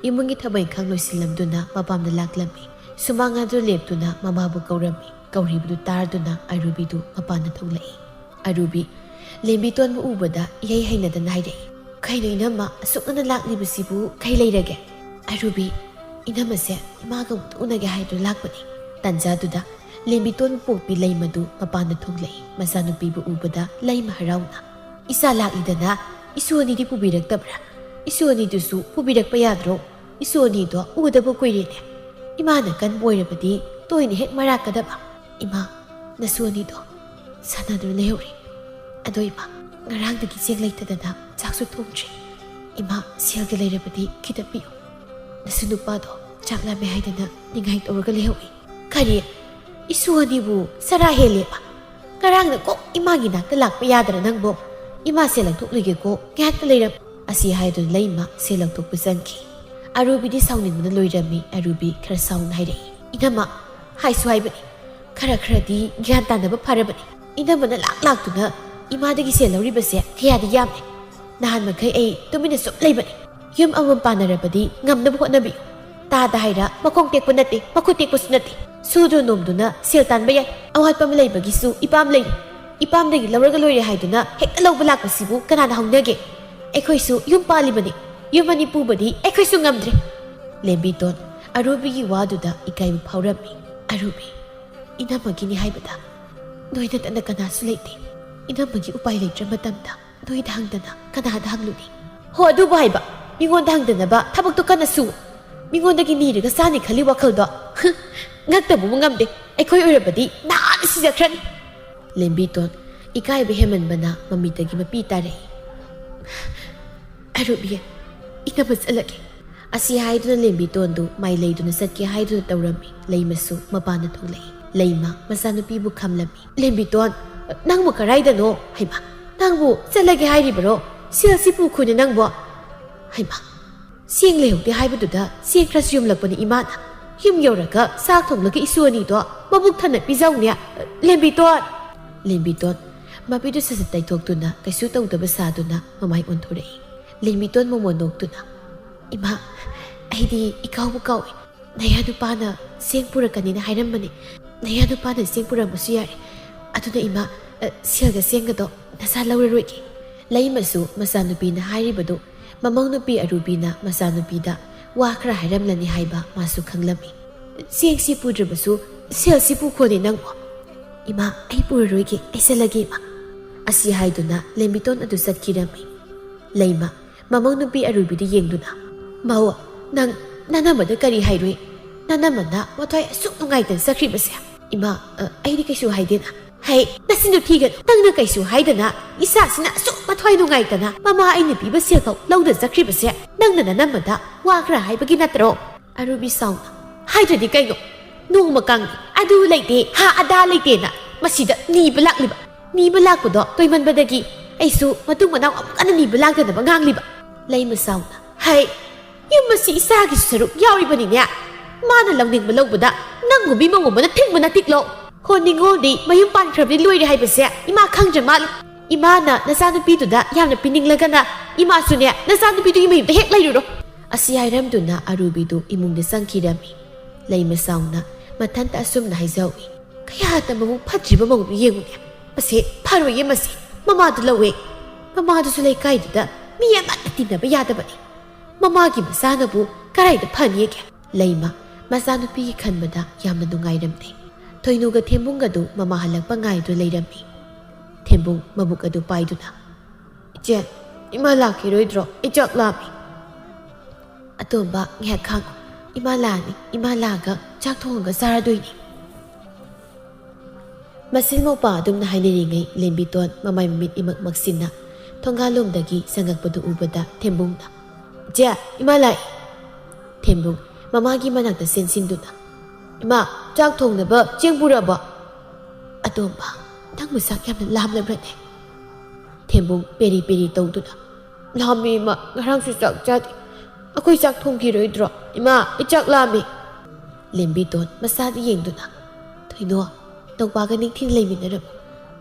ꯏꯃꯨꯡꯒꯤ ꯊꯕꯛ ꯏꯪꯈꯥꯡ ꯂꯣꯏꯁꯤꯜꯂꯝꯗꯨꯅ ꯃꯄꯥꯝꯗ ꯂꯥꯛꯂꯝꯃꯤ꯫ ꯁꯨꯃꯥꯡ ꯑꯗꯨ ꯂꯦꯞꯇꯨꯅ ꯃꯃꯥꯕꯨ ꯀꯧꯔꯝꯃꯤ꯫ ꯀꯧꯔꯤꯕꯗꯨ ꯇꯥꯔꯗꯨꯅ ꯑꯔꯨꯕꯤꯗꯨ ꯃꯄꯥꯟꯗ ꯊꯣꯛꯂꯛꯏ꯫ ꯑꯔꯨꯕꯤ ꯂꯦꯝꯕꯤꯇꯣꯟꯕꯨ ꯎꯕꯗ ꯏꯍꯩ ꯍꯩꯅꯗꯅ ꯍꯥꯏꯔꯛꯏ, "ꯀꯩꯅꯣ ꯏꯅꯝꯃ, ꯑꯁꯨꯛ ꯉꯟꯅ ꯂꯥꯛꯂꯤꯕꯁꯤꯕꯨ ꯀꯩ ꯂꯩꯔꯒꯦ?" ꯑꯔꯨꯕꯤ, "ꯏꯅꯝꯃꯁꯦ ꯏꯃꯥꯒ ꯑꯃꯨꯛꯇ ꯎꯅꯒꯦ ꯍꯥꯏꯗꯨꯅ ꯂꯥꯛꯄꯅꯤ"꯫ ꯇꯥꯟꯖꯥꯗꯨꯗ ꯂꯦꯝꯕꯤꯇꯣꯟꯕꯨ ꯄꯣꯛꯄꯤ ꯂꯩꯃꯗꯨ ꯃꯄꯥꯟꯗ ꯊꯣꯛꯂꯛꯏ꯫ ꯃꯆꯥꯅꯨꯄꯤꯕꯨ ꯎꯕꯗ ꯂꯩꯃ ꯍꯔꯥꯎꯅ, "ꯏꯆꯥ ꯂꯥꯛꯂꯤꯗꯅ ꯏꯁꯨ ꯑꯅꯤꯗꯤ ꯄꯨꯕꯤꯔꯛꯇꯕ꯭ꯔꯥ? ꯏꯁꯨ ꯑꯅꯤꯗꯨꯁꯨ ꯄꯨꯕꯤꯔꯛꯄ ꯌꯥꯗ꯭ꯔꯣ? ꯏꯁꯨ ꯑꯅꯤꯗꯣ ꯎꯗꯕ ꯀꯨꯏꯔꯦꯅꯦ꯫ ꯏꯃꯥꯅ ꯀꯟꯕ ꯑꯣꯏꯔꯕꯗꯤ ꯇꯣꯏꯅ ꯍꯦꯛ ꯃꯔꯥꯛꯀꯗꯕ꯫ ꯏꯃꯥ, ꯅꯁꯨ ꯑꯅꯤꯗꯣ ꯁꯥꯟꯅꯗꯨꯅ ꯂꯩꯍꯧꯔꯤ꯫ ꯑꯗꯣ ꯏꯃꯥ, ꯉꯔꯥꯡꯗꯒꯤ ꯆꯦꯡ ꯂꯩꯇꯗꯅ ꯆꯥꯛꯁꯨ ꯊꯣꯡꯗ꯭ꯔꯤ꯫ ꯏꯃꯥ, ꯁꯦꯜꯒ ꯂꯩꯔꯕꯗꯤ ꯈꯤꯇ ꯄꯤꯌꯨ꯫ ꯅꯁꯨ ꯅꯨꯄꯥꯗꯣ ꯆꯥꯛ ꯂꯥꯝꯃꯦ ꯍꯥꯏꯗꯅ ꯅꯤꯡꯉꯥꯏ ꯇꯧꯔꯒ ꯂꯩꯍꯧꯏ"꯫ "ꯀꯔꯤ? ꯏꯁꯨ ꯑꯅꯤꯕꯨ ꯆꯔꯥ ꯍꯦꯜꯂꯦꯕ? ꯉꯔꯥꯡꯅ ꯀꯣꯛ ꯏꯃꯥꯒꯤ ꯅꯥꯛꯇ ꯂꯥꯛꯄ ꯌꯥꯗ꯭ꯔꯥ ꯅꯪꯕꯣ? ꯏꯃꯥ ꯁꯦꯜ ꯂꯧꯊꯣꯛꯂꯨꯒꯦꯀꯣ, ꯉꯥꯏꯍꯥꯛꯇ ꯂꯩꯔꯝ"꯫ ꯑꯁꯤ ꯍꯥꯏꯗꯨꯅ ꯂꯩꯃ ꯁꯦꯜ ꯂꯧꯊꯣꯛꯄ ꯆꯪꯈꯤ꯫ ꯑꯔꯨꯕꯤꯗꯤ ꯁꯥꯎꯅꯤꯡꯕꯅ ꯂꯣꯏꯔꯝꯃꯤ꯫ ꯑꯔꯨꯕꯤ ꯈꯔ ꯁꯥꯎꯅ ꯍꯥꯏꯔꯛꯏ, "ꯏꯅꯝꯃ, ꯍꯥꯏꯁꯨ ꯍꯥꯏꯕꯅꯤ, ꯈꯔ ꯈꯔꯗꯤ ꯒ꯭ꯌꯥꯟ ꯇꯥꯅꯕ ꯐꯔꯕꯅꯤ꯫ ꯏꯅꯝꯃꯅ ꯂꯥꯛ ꯂꯥꯛꯇꯨꯅ ꯏꯃꯥꯗꯒꯤ ꯁꯦꯜ ꯂꯧꯔꯤꯕꯁꯦ ꯀꯌꯥꯗꯤ ꯌꯥꯝꯃꯦ꯫ ꯅꯍꯥꯟ ꯃꯈꯩ ꯑꯩ ꯇꯨꯃꯤꯟꯅ ꯁꯨꯝ ꯂꯩꯕꯅꯤ꯫ ꯌꯨꯝ ꯑꯃꯃꯝ ꯄꯥꯟꯅꯔꯕꯗꯤ ꯉꯝꯅꯕ ꯍꯣꯠꯅꯕꯤꯌꯨ꯫ ꯇꯥꯗ ꯍꯥꯏꯔ ꯃꯈꯣꯡ ꯇꯦꯛꯄ ꯅꯠꯇꯦ, ꯃꯈꯨꯠ ꯇꯦꯛꯄꯁꯨ ꯅꯠꯇꯦ꯫ ꯁꯨꯗꯨꯅ ꯅꯣꯝꯗꯨꯅ ꯁꯦꯜ ꯇꯥꯟꯕ ꯌꯥꯏ꯫ ꯑꯋꯥꯠꯄ ꯑꯃ ꯂꯩꯕꯒꯤꯁꯨ ꯏꯄꯥꯝ ꯂꯩꯔꯤ꯫ ꯏꯄꯥꯝꯗꯒꯤ ꯂꯧꯔꯒ ꯂꯣꯏꯔꯦ ꯍꯥꯏꯗꯨꯅ ꯍꯦꯛꯇ ꯂꯧꯕ ꯂꯥꯛꯄꯁꯤꯕꯨ ꯀꯅꯥꯅ ꯍꯧꯅꯒꯦ? ꯑꯩꯈꯣꯏꯁꯨ ꯌꯨꯝ ꯄꯥꯜꯂꯤꯕꯅꯤ꯫ ꯌꯨꯝ ꯑꯅꯤ ꯄꯨꯕꯗꯤ ꯑꯩꯈꯣꯏꯁꯨ ꯉꯝꯗ꯭ꯔꯦ"꯫ ꯂꯦꯝꯕꯤꯇꯣꯟ ꯑꯔꯨꯕꯤꯒꯤ ꯋꯥꯗꯨꯗ ꯏꯀꯥꯏꯕ ꯐꯥꯎꯔꯝꯃꯤ꯫ "ꯑꯔꯨꯕꯤ, ꯏꯅꯝꯃꯒꯤꯅꯤ ꯍꯥꯏꯕꯗ ꯅꯣꯏ ꯅꯠꯇꯅ ꯀꯅꯥꯁꯨ ꯂꯩꯇꯦ꯫ ꯏꯅꯝꯃꯒꯤ ꯎꯄꯥꯏ ꯂꯩꯇ꯭ꯔ ꯃꯇꯝꯗ ꯅꯣꯏꯗ ꯍꯪꯗꯅ ꯀꯅꯥꯗ ꯍꯪꯂꯨꯅꯤ? ꯍꯣ, ꯑꯗꯨꯕꯨ ꯍꯥꯏꯕ, ꯃꯤꯉꯣꯟꯗ ꯍꯪꯗꯅꯕ ꯊꯕꯛꯇꯣ ꯀꯟꯅ ꯁꯨ꯫ ꯃꯤꯉꯣꯟꯗꯒꯤ ꯅꯤꯔꯒ ꯆꯥꯅꯤ ꯈꯜꯂꯤ ꯋꯥꯈꯜꯗꯣ, ꯍꯨꯝ, ꯉꯛꯇꯕꯕꯨ ꯉꯝꯗꯦ꯫ ꯑꯩꯈꯣꯏ ꯑꯣꯏꯔꯕꯗꯤ ꯅꯍꯥꯟꯅ ꯁꯤꯖꯈ꯭ꯔꯅꯤ"꯫ ꯂꯦꯝꯕꯤꯇꯣꯟ ꯏꯀꯥꯏꯕ ꯍꯦꯟꯃꯟꯕꯅ ꯃꯃꯤꯠꯇꯒꯤ ꯃꯄꯤ ꯇꯥꯔꯛꯏ꯫ "ꯑꯔꯨꯕꯤ, ꯏꯅꯝꯃ ꯆꯠꯂꯒꯦ"꯫ ꯑꯁꯤ ꯍꯥꯏꯗꯨꯅ ꯂꯦꯝꯕꯤꯇꯣꯟꯗꯨ ꯃꯥꯏ ꯂꯩꯗꯨꯅ ꯆꯠꯀꯦ ꯍꯥꯏꯗꯨꯅ ꯇꯧꯔꯝꯃꯤ꯫ ꯂꯩꯃꯁꯨ ꯃꯄꯥꯟꯗ ꯊꯣꯛꯂꯛꯏ꯫ ꯂꯩꯃ ꯃꯆꯥꯅꯨꯄꯤꯕꯨ ꯈꯝꯂꯝꯃꯤ꯫ "ꯂꯦꯝꯕꯤꯇꯣꯟ, ꯅꯪꯕꯨ ꯀꯔꯥꯏꯗꯅꯣ? ꯍꯩꯃꯥ, ꯅꯪꯕꯨ ꯆꯠꯂꯒꯦ ꯍꯥꯏꯔꯤꯕꯔꯣ? ꯁꯦꯜꯁꯤ ꯄꯨꯈꯣꯅꯦ ꯅꯪꯕꯨ"꯫ ꯍꯩꯃꯥ, ꯆꯦꯡ ꯂꯩꯍꯧꯗꯦ ꯍꯥꯏꯕꯗꯨꯗ ꯆꯦꯡ ꯈꯔꯁꯨ ꯌꯣꯝꯂꯛꯄꯅꯤ ꯏꯃꯥꯅ꯫ ꯌꯨꯝ ꯌꯧꯔꯒ ꯆꯥꯛ ꯊꯣꯡꯂꯒ ꯏꯁꯨ ꯑꯅꯤꯗꯣ ꯃꯕꯨꯛ ꯊꯟꯅ ꯄꯤꯖꯧꯅꯦ꯫ ꯂꯦꯝꯕꯤꯇꯣꯟ! ꯂꯦꯝꯕꯤꯇꯣꯟ ꯃꯄꯤꯗꯨ ꯁꯠ ꯁꯠ ꯇꯩꯊꯣꯛꯇꯨꯅ ꯀꯩꯁꯨ ꯇꯧꯗꯕ ꯁꯥꯗꯨꯅ ꯃꯃꯥꯏ ꯑꯣꯟꯊꯣꯔꯛꯏ꯫ ꯂꯦꯝꯕꯤꯇꯣꯟ ꯃꯣꯃꯣꯟ ꯅꯣꯛꯇꯨꯅ, "ꯏꯃꯥ, ꯑꯩꯗꯤ ꯏꯀꯥꯎꯕꯨ ꯀꯥꯎꯏ꯫ ꯅꯌꯥ ꯅꯨꯄꯥꯅ ꯆꯦꯡ ꯄꯨꯔꯛꯀꯅꯤꯅ ꯍꯥꯏꯔꯝꯕꯅꯤ꯫ ꯅꯌꯥ ꯅꯨꯄꯥꯅ ꯆꯦꯡ ꯄꯨꯔꯛꯑꯝꯕꯁꯨ ꯌꯥꯔꯦ꯫ ꯑꯗꯨꯅ ꯏꯃꯥ, ꯑ, ꯁꯦꯜꯒ ꯆꯦꯡꯒꯗꯣ ꯅꯁꯥ ꯂꯧꯔꯔꯣꯏꯒꯦ"꯫ ꯂꯩꯃꯁꯨ ꯃꯆꯥꯅꯨꯄꯤꯅ ꯍꯥꯏꯔꯤꯕꯗꯨ ꯃꯃꯧ ꯅꯨꯄꯤ ꯑꯔꯨꯕꯤꯅ ꯃꯆꯥꯅꯨꯄꯤꯗ ꯋꯥ ꯈꯔ ꯍꯥꯏꯔꯝꯂꯅꯤ ꯍꯥꯏꯕ ꯃꯥꯁꯨ ꯈꯪꯂꯝꯃꯤ꯫ "ꯆꯦꯡꯁꯤ ꯄꯨꯗ꯭ꯔꯕꯁꯨ ꯁꯦꯜꯁꯤ ꯄꯨꯈꯣꯅꯦ ꯅꯪꯕꯨ꯫" "ꯏꯃꯥ, ꯑꯩ ꯄꯨꯔꯔꯣꯏꯒꯦ, ꯑꯩ ꯆꯠꯂꯒꯦ ꯏꯃꯥ꯫" ꯑꯁꯤ ꯍꯥꯏꯗꯨꯅ ꯂꯦꯝꯕꯤꯇꯣꯟ ꯑꯗꯨ ꯆꯠꯈꯤꯔꯝꯃꯤ꯫ ꯂꯩꯃ ꯃꯃꯧ ꯅꯨꯄꯤ ꯑꯔꯨꯕꯤꯗꯨ ꯌꯦꯡꯗꯨꯅ, "ꯃꯧ, ꯅꯪ ꯅꯅꯝꯃꯗ ꯀꯔꯤ ꯍꯥꯏꯔꯨꯏ? ꯅꯅꯝꯃꯅ ꯃꯊ꯭ꯋꯥꯏ ꯑꯁꯨꯛ ꯅꯨꯡꯉꯥꯏꯇꯅ ꯆꯠꯈ꯭ꯔꯤꯕꯁꯦ?" "ꯏꯃꯥ, ꯑ, ꯑꯩꯗꯤ ꯀꯩꯁꯨ ꯍꯥꯏꯗꯦꯅ꯫" "ꯍꯩ, ꯅꯆꯤꯟꯗꯨ ꯊꯤꯒꯅꯨ꯫ ꯅꯪꯅ ꯀꯩꯁꯨ ꯍꯥꯏꯗꯅ ꯏꯆꯥꯁꯤꯅ ꯑꯁꯨꯛ ꯃꯊ꯭ꯋꯥꯏ ꯅꯨꯡꯉꯥꯏꯇꯅ ꯃꯃꯥ ꯑꯩꯅ ꯄꯤꯕ ꯁꯦꯜ ꯐꯥꯎ ꯂꯧꯗ ꯆꯠꯈ꯭ꯔꯤꯕꯁꯦ ꯅꯪꯅ ꯅꯅꯝꯃꯗ ꯋꯥ ꯈꯔ ꯍꯥꯏꯕꯒꯤ ꯅꯠꯇ꯭ꯔꯣ?" ꯑꯔꯨꯕꯤ ꯁꯥꯎꯅ, "ꯍꯥꯏꯗ꯭ꯔꯗꯤ ꯀꯩꯅꯣ? ꯅꯣꯡꯃ ꯀꯥꯡꯅꯤ ꯑꯗꯨ ꯂꯩꯇꯦ, ꯍꯥ ꯑꯗꯥ ꯂꯩꯇꯦꯅ ꯃꯁꯤꯗ ꯅꯤꯕ ꯂꯥꯛꯂꯤꯕ꯫ ꯅꯤꯕ ꯂꯥꯛꯄꯗꯣ ꯇꯣꯏꯃꯟꯕꯗꯒꯤ ꯑꯩꯁꯨ ꯃꯇꯨꯡ ꯃꯅꯥꯎ ꯑꯃꯨꯛ ꯍꯟꯅ ꯅꯤꯕ ꯂꯥꯛꯇꯅꯕ ꯉꯥꯡꯂꯤꯕ꯫" ꯂꯩꯃ ꯁꯥꯎꯅ, "ꯍꯩ, ꯌꯨꯝ ꯑꯁꯤ ꯏꯆꯥꯒꯤꯁꯨ ꯁꯔꯨꯛ ꯌꯥꯎꯔꯤꯕꯅꯤꯅꯦ꯫ ꯃꯥꯅ ꯂꯧꯅꯤꯡꯕ ꯂꯧꯕꯗ ꯅꯪꯒꯨꯝꯕꯤ ꯃꯉꯣꯟꯕꯅ ꯊꯤꯡꯕ ꯅꯠꯇꯤꯛꯂꯣ꯫ ꯍꯣ, ꯅꯤꯉꯣꯜꯗꯤ ꯃꯌꯨꯝ ꯄꯥꯟꯈ꯭ꯔꯕꯗꯤ ꯂꯣꯏꯔꯦ ꯍꯥꯏꯕꯁꯦ ꯏꯃꯥ ꯈꯪꯗ꯭ꯔ ꯃꯥꯜꯂꯦ꯫ ꯏꯃꯥꯅ ꯅꯆꯥꯅꯨꯄꯤꯗꯨꯗ ꯌꯥꯝꯅ ꯄꯤꯅꯤꯡꯂꯒꯅ ꯏꯃꯥꯁꯨꯅꯦ ꯅꯆꯥꯅꯨꯄꯤꯗꯨꯒꯤ ꯃꯌꯨꯝꯗ ꯍꯦꯛ ꯂꯩꯔꯨꯔꯣ꯫" ꯑꯁꯤ ꯍꯥꯏꯔꯝꯗꯨꯅ ꯑꯔꯨꯕꯤꯗꯨ ꯏꯃꯨꯡꯗ ꯆꯪꯈꯤꯔꯝꯃꯤ꯫ ꯂꯩꯃ ꯁꯥꯎꯅ ꯃꯊꯟꯇ ꯑꯁꯨꯝꯅ ꯍꯥꯏꯖꯍꯧꯏ, "ꯀꯌꯥꯗ ꯃꯕꯨꯛ ꯐꯠꯇ꯭ꯔꯤꯕ ꯃꯧꯅꯣ ꯌꯦꯡꯉꯨꯅꯦ꯫ ꯃꯁꯦ ꯐꯔꯣꯏꯌꯦ ꯃꯁꯦ꯫ ꯃꯃꯥꯗꯨ ꯂꯧꯋꯦ꯫ ꯃꯃꯥꯗꯨꯁꯨ ꯂꯩꯀꯥꯏꯗꯨꯗ ꯃꯤ ꯑꯃꯠꯇ ꯇꯤꯟꯅꯕ ꯌꯥꯗꯕꯅꯤ꯫ ꯃꯃꯥꯒꯤ ꯃꯆꯥꯅꯕꯨ ꯀꯔꯥꯏꯗ ꯐꯅꯤꯒꯦ?" ꯂꯩꯃ ꯃꯆꯥꯅꯨꯄꯤꯒꯤ ꯈꯟꯕꯗ ꯌꯥꯝꯅ ꯅꯨꯡꯉꯥꯏꯔꯝꯗꯦ꯫ ꯊꯣꯏꯅꯨꯒ ꯊꯦꯝꯕꯨꯡꯒꯗꯨ ꯃꯃꯥ ꯍꯜꯂꯛꯄ ꯉꯥꯏꯗꯨꯅ ꯂꯩꯔꯝꯃꯤ꯫ ꯊꯦꯝꯕꯨꯡ ꯃꯕꯨꯛ ꯑꯗꯨ ꯄꯥꯏꯗꯨꯅ, "ꯏꯆꯦ, ꯏꯃꯥ ꯂꯥꯛꯈꯤꯔꯣꯏꯗ꯭ꯔꯣ? ꯑꯩ ꯆꯥꯛ ꯂꯥꯝꯃꯤ꯫" "ꯑꯇꯣꯝꯕ, ꯉꯥꯏꯍꯥꯛ ꯈꯥꯡꯉꯨ꯫ ꯏꯃꯥ ꯂꯥꯛꯑꯅꯤ꯫ ꯏꯃꯥ ꯂꯥꯛꯑꯒ ꯆꯥꯛ ꯊꯣꯡꯉꯒ ꯆꯥꯔꯗꯣꯏꯅꯤ꯫" ꯃꯁꯤꯜ ꯃꯧꯄꯥ ꯑꯗꯨꯝꯅ ꯍꯥꯏꯅꯔꯤꯉꯩ ꯂꯦꯝꯕꯤꯇꯣꯟ ꯃꯃꯥꯏ ꯃꯃꯤꯠ ꯏꯃꯛ ꯃꯛꯁꯤꯟꯅ ꯊꯣꯡꯒꯥꯜꯂꯣꯝꯗꯒꯤ ꯆꯪꯉꯛꯄꯗꯨ ꯎꯕꯗ ꯊꯦꯝꯕꯨꯡꯅ, "ꯏꯆꯦ, ꯏꯃꯥ ꯂꯥꯛꯑꯦ꯫" ꯊꯦꯝꯕꯨꯡ ꯃꯃꯥꯒꯤ ꯃꯅꯥꯛꯇ ꯆꯦꯟꯁꯤꯟꯗꯨꯅ, "ꯏꯃꯥ, ꯆꯥꯛ ꯊꯣꯡꯅꯕ ꯆꯦꯡ ꯄꯨꯔꯛꯑꯕꯣ?" "ꯑꯇꯣꯝꯕ, ꯅꯪꯕꯨ ꯆꯥꯛ ꯌꯥꯝꯅ ꯂꯥꯝꯂꯕ꯭ꯔꯅꯦ?" ꯊꯦꯝꯕꯨꯡ ꯄꯦꯔꯤ ꯄꯦꯔꯤ ꯇꯧꯗꯨꯅ, "ꯂꯥꯝꯃꯦ ꯏꯃꯥ, ꯉꯔꯥꯡꯁꯨ ꯆꯥꯛ ꯆꯥꯗꯦ꯫ ꯑꯩꯈꯣꯏ ꯆꯥꯛ ꯊꯣꯡꯈꯤꯔꯣꯏꯗ꯭ꯔꯣ? ꯏꯃꯥ, ꯑꯩ ꯆꯥꯛ ꯂꯥꯝꯃꯦ꯫" ꯂꯦꯝꯕꯤꯇꯣꯟ ꯃꯆꯥꯗ ꯌꯦꯡꯗꯨꯅ, "ꯊꯣꯏꯅꯣ, ꯅꯧꯄꯥꯒ ꯅꯤꯡꯊꯤꯅ ꯂꯩꯃꯤꯟꯅꯔꯝꯃꯨ꯫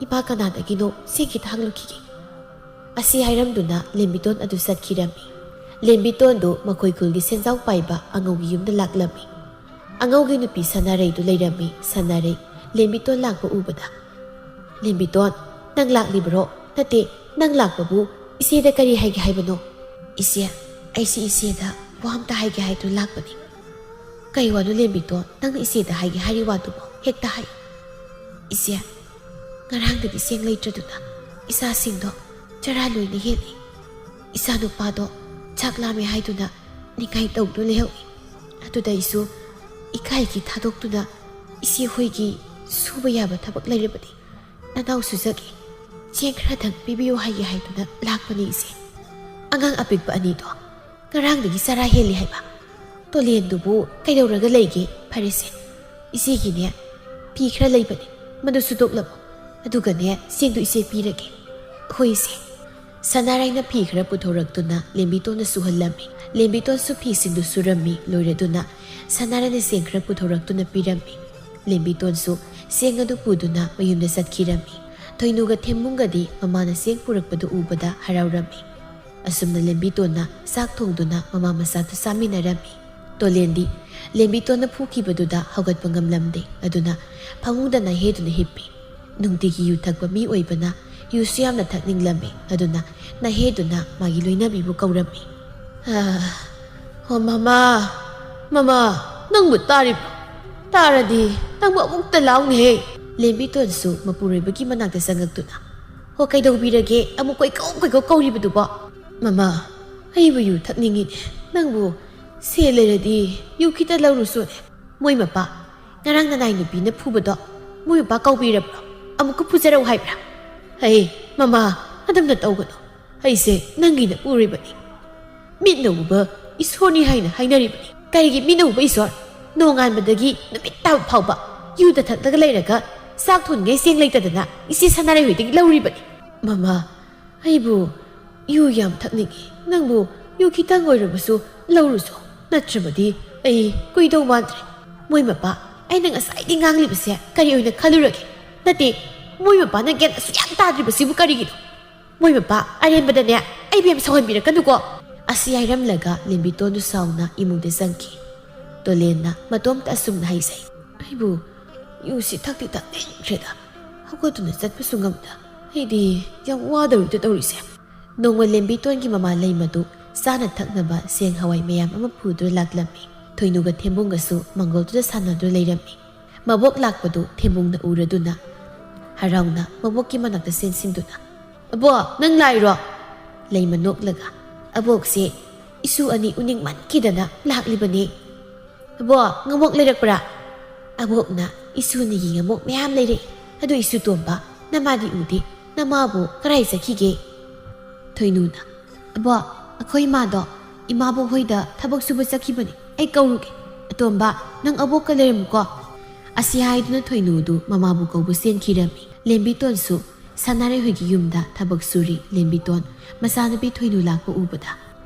ꯏꯃꯥ ꯀꯅꯥꯗꯒꯤꯅꯣ ꯆꯦꯡ ꯈꯤꯇ ꯍꯪꯂꯨꯈꯤꯒꯦ꯫" ꯑꯁꯤ ꯍꯥꯏꯔꯝꯗꯨꯅ ꯂꯦꯝꯕꯤꯇꯣꯟ ꯑꯗꯨ ꯆꯠꯈꯤꯔꯝꯃꯤ꯫ ꯂꯦꯝꯕꯤꯇꯣꯟꯗꯨ ꯃꯈꯣꯏ ꯈꯨꯜꯒꯤ ꯁꯦꯟꯖꯥꯎ ꯄꯥꯏꯕ ꯑꯉꯧꯒꯤ ꯌꯨꯝꯗ ꯂꯥꯛꯂꯝꯃꯤ꯫ ꯑꯉꯧꯒꯤ ꯅꯨꯄꯤ ꯁꯅꯥꯔꯩꯗꯨ ꯂꯩꯔꯝꯃꯤ꯫ ꯁꯅꯥꯔꯩ ꯂꯦꯝꯕꯤꯇꯣꯟ ꯂꯥꯛꯄ ꯎꯕꯗ, "ꯂꯦꯝꯕꯤꯇꯣꯟ, ꯅꯪ ꯂꯥꯛꯂꯤꯕ꯭ꯔꯣ? ꯅꯠꯇꯦ, ꯅꯪ ꯂꯥꯛꯄꯕꯨ ꯏꯆꯦꯗ ꯀꯔꯤ ꯍꯥꯏꯒꯦ ꯍꯥꯏꯕꯅꯣ?" "ꯏꯆꯦ, ꯑꯩꯁꯤ ꯏꯆꯦꯗ ꯋꯥ ꯑꯝꯇ ꯍꯥꯏꯒꯦ ꯍꯥꯏꯗꯨꯅ ꯂꯥꯛꯄꯅꯤ꯫ "ꯀꯩ ꯋꯥꯅꯣ ꯂꯦꯝꯕꯤꯇꯣꯟ, ꯅꯪꯅ ꯏꯆꯦꯗ ꯍꯥꯏꯒꯦ ꯍꯥꯏꯔꯤ ꯋꯥꯗꯨꯕꯣ? ꯍꯦꯛꯇ ꯍꯥꯏ꯫" "ꯏꯆꯦ, ꯉꯔꯥꯡꯗꯒꯤ ꯆꯦꯡ ꯂꯩꯇ꯭ꯔꯗꯨꯅ ꯏꯆꯥꯁꯤꯡꯗꯣ ꯆꯔꯥ ꯂꯣꯏꯅ ꯍꯦꯜꯂꯤ꯫ ꯏꯆꯥꯅꯨꯄꯥꯗꯣ ꯆꯥꯛ ꯂꯥꯝꯃꯦ ꯍꯥꯏꯗꯨꯅ ꯅꯤꯡꯉꯥꯏ ꯇꯧꯗꯨꯅ ꯂꯩꯍꯧꯏ꯫ ꯑꯗꯨꯗ ꯑꯩꯁꯨ ꯏꯀꯥꯏꯒꯤ ꯊꯥꯗꯣꯛꯇꯨꯅ ꯏꯆꯦ ꯍꯣꯏꯒꯤ ꯁꯨꯕ ꯌꯥꯕ ꯊꯕꯛ ꯂꯩꯔꯕꯗꯤ ꯅꯅꯥꯎ ꯁꯨꯖꯒꯦ, ꯆꯦꯡ ꯈꯔꯗꯪ ꯄꯤꯕꯤꯌꯨ ꯍꯥꯏꯒꯦ ꯍꯥꯏꯗꯨꯅ ꯂꯥꯛꯄꯅꯤ ꯏꯆꯦ꯫ ꯑꯉꯥꯡ ꯑꯄꯤꯛꯄ ꯑꯅꯤꯗꯣ ꯉꯔꯥꯡꯗꯒꯤ ꯆꯔꯥ ꯍꯦꯜꯂꯤ ꯍꯥꯏꯕ꯫ ꯇꯣꯂꯦꯟꯗꯨꯕꯨ ꯀꯩꯗꯧꯔꯒ ꯂꯩꯒꯦ? ꯐꯔꯦꯁꯦ, ꯏꯆꯦꯒꯤꯅꯦ ꯐꯤ ꯈꯔ ꯂꯩꯕꯅꯦ, ꯃꯗꯨ ꯁꯨꯗꯣꯛꯂꯝꯃꯣ꯫ ꯑꯗꯨꯒꯅꯦ ꯆꯦꯡꯗꯨ ꯏꯆꯦ ꯄꯤꯔꯒꯦ꯫" "ꯍꯣꯏ ꯏꯆꯦ꯫" ꯁꯅꯥꯔꯩꯅ ꯐꯤ ꯈꯔ ꯄꯨꯊꯣꯔꯛꯇꯨꯅ ꯂꯦꯝꯕꯤꯇꯣꯟꯗ ꯁꯨꯍꯜꯂꯝꯃꯤ꯫ ꯂꯦꯝꯕꯤꯇꯣꯟꯁꯨ ꯐꯤꯁꯤꯡꯗꯨ ꯁꯨꯔꯝꯃꯤ꯫ ꯂꯣꯏꯔꯗꯨꯅ ꯁꯅꯥꯔꯩꯅ ꯆꯦꯡ ꯈꯔ ꯄꯨꯊꯣꯔꯛꯇꯨꯅ ꯄꯤꯔꯝꯃꯤ꯫ ꯂꯦꯝꯕꯤꯇꯣꯟꯁꯨ ꯆꯦꯡ ꯑꯗꯨ ꯄꯨꯗꯨꯅ ꯃꯌꯨꯝꯗ ꯆꯠꯈꯤꯔꯝꯃꯤ꯫ ꯊꯣꯏꯅꯨꯒ ꯊꯦꯝꯕꯨꯡꯒꯗꯤ ꯃꯃꯥꯅ ꯆꯦꯡ ꯄꯨꯔꯛꯄꯗꯨ ꯎꯕꯗ ꯍꯔꯥꯎꯔꯝꯃꯤ꯫ ꯑꯁꯨꯝꯅ ꯂꯦꯝꯕꯤꯇꯣꯟꯅ ꯆꯥꯛ ꯊꯣꯡꯗꯨꯅ ꯃꯃꯥ ꯃꯆꯥꯗꯨ ꯆꯥꯃꯤꯟꯅꯔꯝꯃꯤ꯫ ꯇꯣꯂꯦꯟꯗꯤ ꯂꯦꯝꯕꯤꯇꯣꯟꯅ ꯐꯨꯈꯤꯕꯗꯨꯗ ꯍꯧꯒꯠꯄ ꯉꯝꯂꯝꯗꯦ꯫ ꯑꯗꯨꯅ ꯐꯃꯨꯡꯗ ꯅꯥꯍꯦꯗꯨꯅ ꯍꯤꯞꯄꯤ꯫ ꯅꯨꯡꯇꯤꯒꯤ ꯌꯨ ꯊꯛꯄ ꯃꯤ ꯑꯣꯏꯕꯅ ꯌꯨꯁꯨ ꯌꯥꯝꯅ ꯊꯛꯅꯤꯡꯂꯝꯃꯤ꯫ ꯑꯗꯨꯅ ꯅꯥꯍꯦꯗꯨꯅ ꯃꯥꯒꯤ ꯂꯣꯏꯅꯕꯤꯕꯨ ꯀꯧꯔꯝꯃꯤ꯫ "ꯑꯥ, ꯍꯣ ꯃꯃꯥ, ꯃꯃꯥ, ꯅꯪꯕꯨ ꯇꯥꯔꯤꯕ꯭ꯔꯣ? ꯇꯥꯔꯗꯤ ꯅꯪꯕꯨ ꯑꯃꯨꯛꯇ ꯂꯥꯎꯅꯦꯍꯦ꯫" ꯂꯦꯝꯕꯤꯇꯣꯟꯁꯨ ꯃꯄꯨꯔꯣꯏꯕꯒꯤ ꯃꯅꯥꯛꯇ ꯆꯪꯉꯛꯇꯨꯅ, "ꯍꯣ, ꯀꯩꯗꯧꯕꯤꯔꯒꯦ? ꯑꯃꯨꯛ ꯀꯣꯏꯀꯧ ꯀꯣꯏꯀꯧ ꯀꯧꯔꯤꯕꯗꯨꯕꯣ?" "ꯃꯃꯥ, ꯑꯩꯕꯨ ꯌꯨ ꯊꯛꯅꯤꯡꯉꯤꯅꯦ꯫ ꯅꯪꯕꯨ ꯁꯦꯜ ꯂꯩꯔꯗꯤ ꯌꯨ ꯈꯤꯇ ꯂꯧꯔꯨꯆꯣꯅꯦ꯫" "ꯃꯣꯏ ꯃꯄꯥ, ꯉꯔꯥꯡ ꯅꯅꯥꯏ ꯅꯨꯄꯤꯅ ꯐꯨꯕꯗꯣ ꯃꯣꯏ ꯃꯄꯥ ꯀꯧꯕꯤꯔꯕ꯭ꯔꯣ? ꯑꯃꯨꯛꯀ ꯐꯨꯖꯔꯛꯎ ꯍꯥꯏꯕ꯭ꯔꯥ?" "ꯑꯩ, ꯃꯃꯥ, ꯑꯗꯨꯝꯅ ꯇꯧꯒꯅꯨ꯫ ꯑꯩꯁꯦ ꯅꯪꯒꯤ ꯅꯄꯨꯔꯣꯏꯕꯅꯤ꯫ ꯃꯤꯠꯅ ꯎꯕ ꯏꯁꯣꯔꯅꯤ ꯍꯥꯏꯅ ꯍꯥꯏꯅꯔꯤꯕꯅꯤ꯫ ꯀꯔꯤꯒꯤ ꯃꯤꯠꯅ ꯎꯕ ꯏꯁꯣꯔ? ꯅꯣꯡꯉꯥꯟꯕꯗꯒꯤ ꯅꯨꯃꯤꯠ ꯇꯥꯕ ꯐꯥꯎꯕ ꯌꯨꯗ ꯊꯛꯂꯒ ꯂꯩꯔꯒ ꯆꯥꯛ ꯊꯣꯡꯉꯩ ꯆꯦꯡ ꯂꯩꯇꯗꯅ ꯏꯆꯦ ꯁꯅꯥꯔꯩ ꯍꯣꯏꯗꯒꯤ ꯂꯧꯔꯤꯕꯅꯤ꯫" "ꯃꯃꯥ, ꯑꯩꯕꯨ ꯌꯨ ꯌꯥꯝ ꯊꯛꯅꯤꯡꯏ꯫ ꯅꯪꯕꯨ ꯌꯨ ꯈꯤꯇꯪ ꯑꯣꯏꯔꯕꯁꯨ ꯂꯧꯔꯨꯆꯣ꯫ ꯅꯠꯇ꯭ꯔꯕꯗꯤ ꯑꯩ ꯀꯨꯏꯗꯧ ꯃꯥꯟꯗ꯭ꯔꯦ꯫ ꯃꯣꯏ ꯃꯄꯥ, ꯑꯩꯅ ꯉꯁꯥꯏꯗꯤ ꯉꯥꯡꯂꯤꯕꯁꯦ ꯀꯔꯤ ꯑꯣꯏꯅ ꯈꯜꯂꯨꯔꯒꯦ? ꯅꯠꯇꯦ, ꯃꯣꯏ ꯃꯄꯥꯅ ꯒ꯭ꯌꯥꯟ ꯑꯁꯨꯛ ꯌꯥꯝ ꯇꯥꯗ꯭ꯔꯤꯕꯁꯤꯕꯨ ꯀꯔꯤꯒꯤꯅꯣ? ꯃꯣꯏ ꯃꯄꯥ ꯑꯔꯦꯝꯕꯗꯅꯦ ꯑꯩꯕꯨ ꯌꯥꯝ ꯁꯥꯎꯍꯟꯕꯤꯔꯛꯀꯅꯨꯀꯣ꯫" ꯑꯁꯤ ꯍꯥꯏꯔꯝꯂꯒ ꯂꯦꯝꯕꯤꯇꯣꯟꯗꯨ ꯁꯥꯎꯅ ꯏꯃꯨꯡꯗ ꯆꯪꯈꯤ꯫ ꯇꯣꯂꯦꯟꯅ ꯃꯇꯣꯝꯇ ꯑꯁꯨꯝꯅ ꯍꯥꯏꯖꯩ, "ꯑꯩꯕꯨ ꯌꯨꯁꯤ ꯊꯛꯇꯤ ꯊꯛꯅꯤꯡꯈ꯭ꯔꯦꯗ꯫ ꯍꯧꯒꯠꯇꯨꯅ ꯆꯠꯄꯁꯨ ꯉꯝꯗ꯫ ꯑꯩꯗꯤ ꯌꯥꯝ ꯋꯥꯗꯧꯔꯤꯗ ꯇꯧꯔꯤꯁꯦ꯫" ꯅꯣꯡꯃ ꯂꯦꯝꯕꯤꯇꯣꯟꯒꯤ ꯃꯃꯥ ꯂꯩꯃꯗꯨ ꯆꯥꯅ ꯊꯛꯅꯕ ꯆꯦꯡ ꯍꯋꯥꯏ ꯃꯌꯥꯝ ꯑꯃ ꯄꯨꯗꯨꯅ ꯂꯥꯛꯂꯝꯃꯤ꯫ ꯊꯣꯏꯅꯨꯒ ꯊꯦꯝꯕꯨꯡꯒꯁꯨ ꯃꯪꯒꯣꯜꯗꯨꯗ ꯁꯥꯟꯅꯗꯨꯅ ꯂꯩꯔꯝꯃꯤ꯫ ꯃꯕꯣꯛ ꯂꯥꯛꯄꯗꯨ ꯊꯦꯝꯕꯨꯡꯅ ꯎꯔꯗꯨꯅ ꯍꯔꯥꯎꯅ ꯃꯕꯣꯛꯀꯤ ꯃꯅꯥꯛꯇ ꯆꯦꯟꯁꯤꯟꯗꯨꯅ, "ꯑꯕꯣꯛ, ꯅꯪ ꯂꯥꯛꯏꯔꯣ?" ꯂꯩꯃ ꯅꯣꯛꯂꯒ, "ꯑꯕꯣꯛꯁꯦ ꯏꯁꯨ ꯑꯅꯤ ꯎꯅꯤꯡꯃꯟꯈꯤꯗꯅ ꯂꯥꯛꯂꯤꯕꯅꯤ꯫ ꯑꯕꯣꯛ, ꯉꯃꯣꯛ ꯂꯩꯔꯛꯄ꯭ꯔꯥ? ꯑꯕꯣꯛꯅ ꯏꯁꯨ ꯑꯅꯤꯒꯤ ꯉꯃꯣꯛ ꯃꯌꯥꯝ ꯂꯩꯔꯛꯏ꯫ ꯑꯗꯨ ꯏꯁꯨ ꯇꯣꯝꯕ, ꯅꯃꯥꯗꯤ ꯎꯗꯦ꯫ ꯅꯃꯥꯕꯨ ꯀꯔꯥꯏ ꯆꯠꯈꯤꯒꯦ?" ꯊꯣꯏꯅꯨꯅ, "ꯑꯕꯣꯛ, ꯑꯩꯈꯣꯏ ꯏꯃꯥꯗꯣ ꯏꯃꯥꯕꯣꯛ ꯍꯣꯏꯗ ꯊꯕꯛ ꯁꯨꯕ ꯆꯠꯈꯤꯕꯅꯤ꯫ ꯑꯩ ꯀꯧꯔꯨꯒꯦ꯫ ꯑꯇꯣꯝꯕ, ꯅꯪ ꯑꯕꯣꯛꯀ ꯂꯩꯔꯝꯃꯨꯀꯣ꯫" ꯑꯁꯤ ꯍꯥꯏꯗꯨꯅ ꯊꯣꯏꯅꯨꯗꯨ ꯃꯃꯥꯕꯨ ꯀꯧꯕ ꯆꯦꯟꯈꯤꯔꯝꯃꯤ꯫ ꯂꯦꯝꯕꯤꯇꯣꯟꯁꯨ ꯁꯅꯥꯔꯩ ꯍꯣꯏꯒꯤ ꯌꯨꯝꯗ ꯊꯕꯛ ꯁꯨꯔꯤ꯫ ꯂꯦꯝꯕꯤꯇꯣꯟ ꯃꯆꯥꯅꯨꯄꯤ ꯊꯣꯏꯅꯨ ꯂꯥꯛꯄ ꯎꯕꯗ,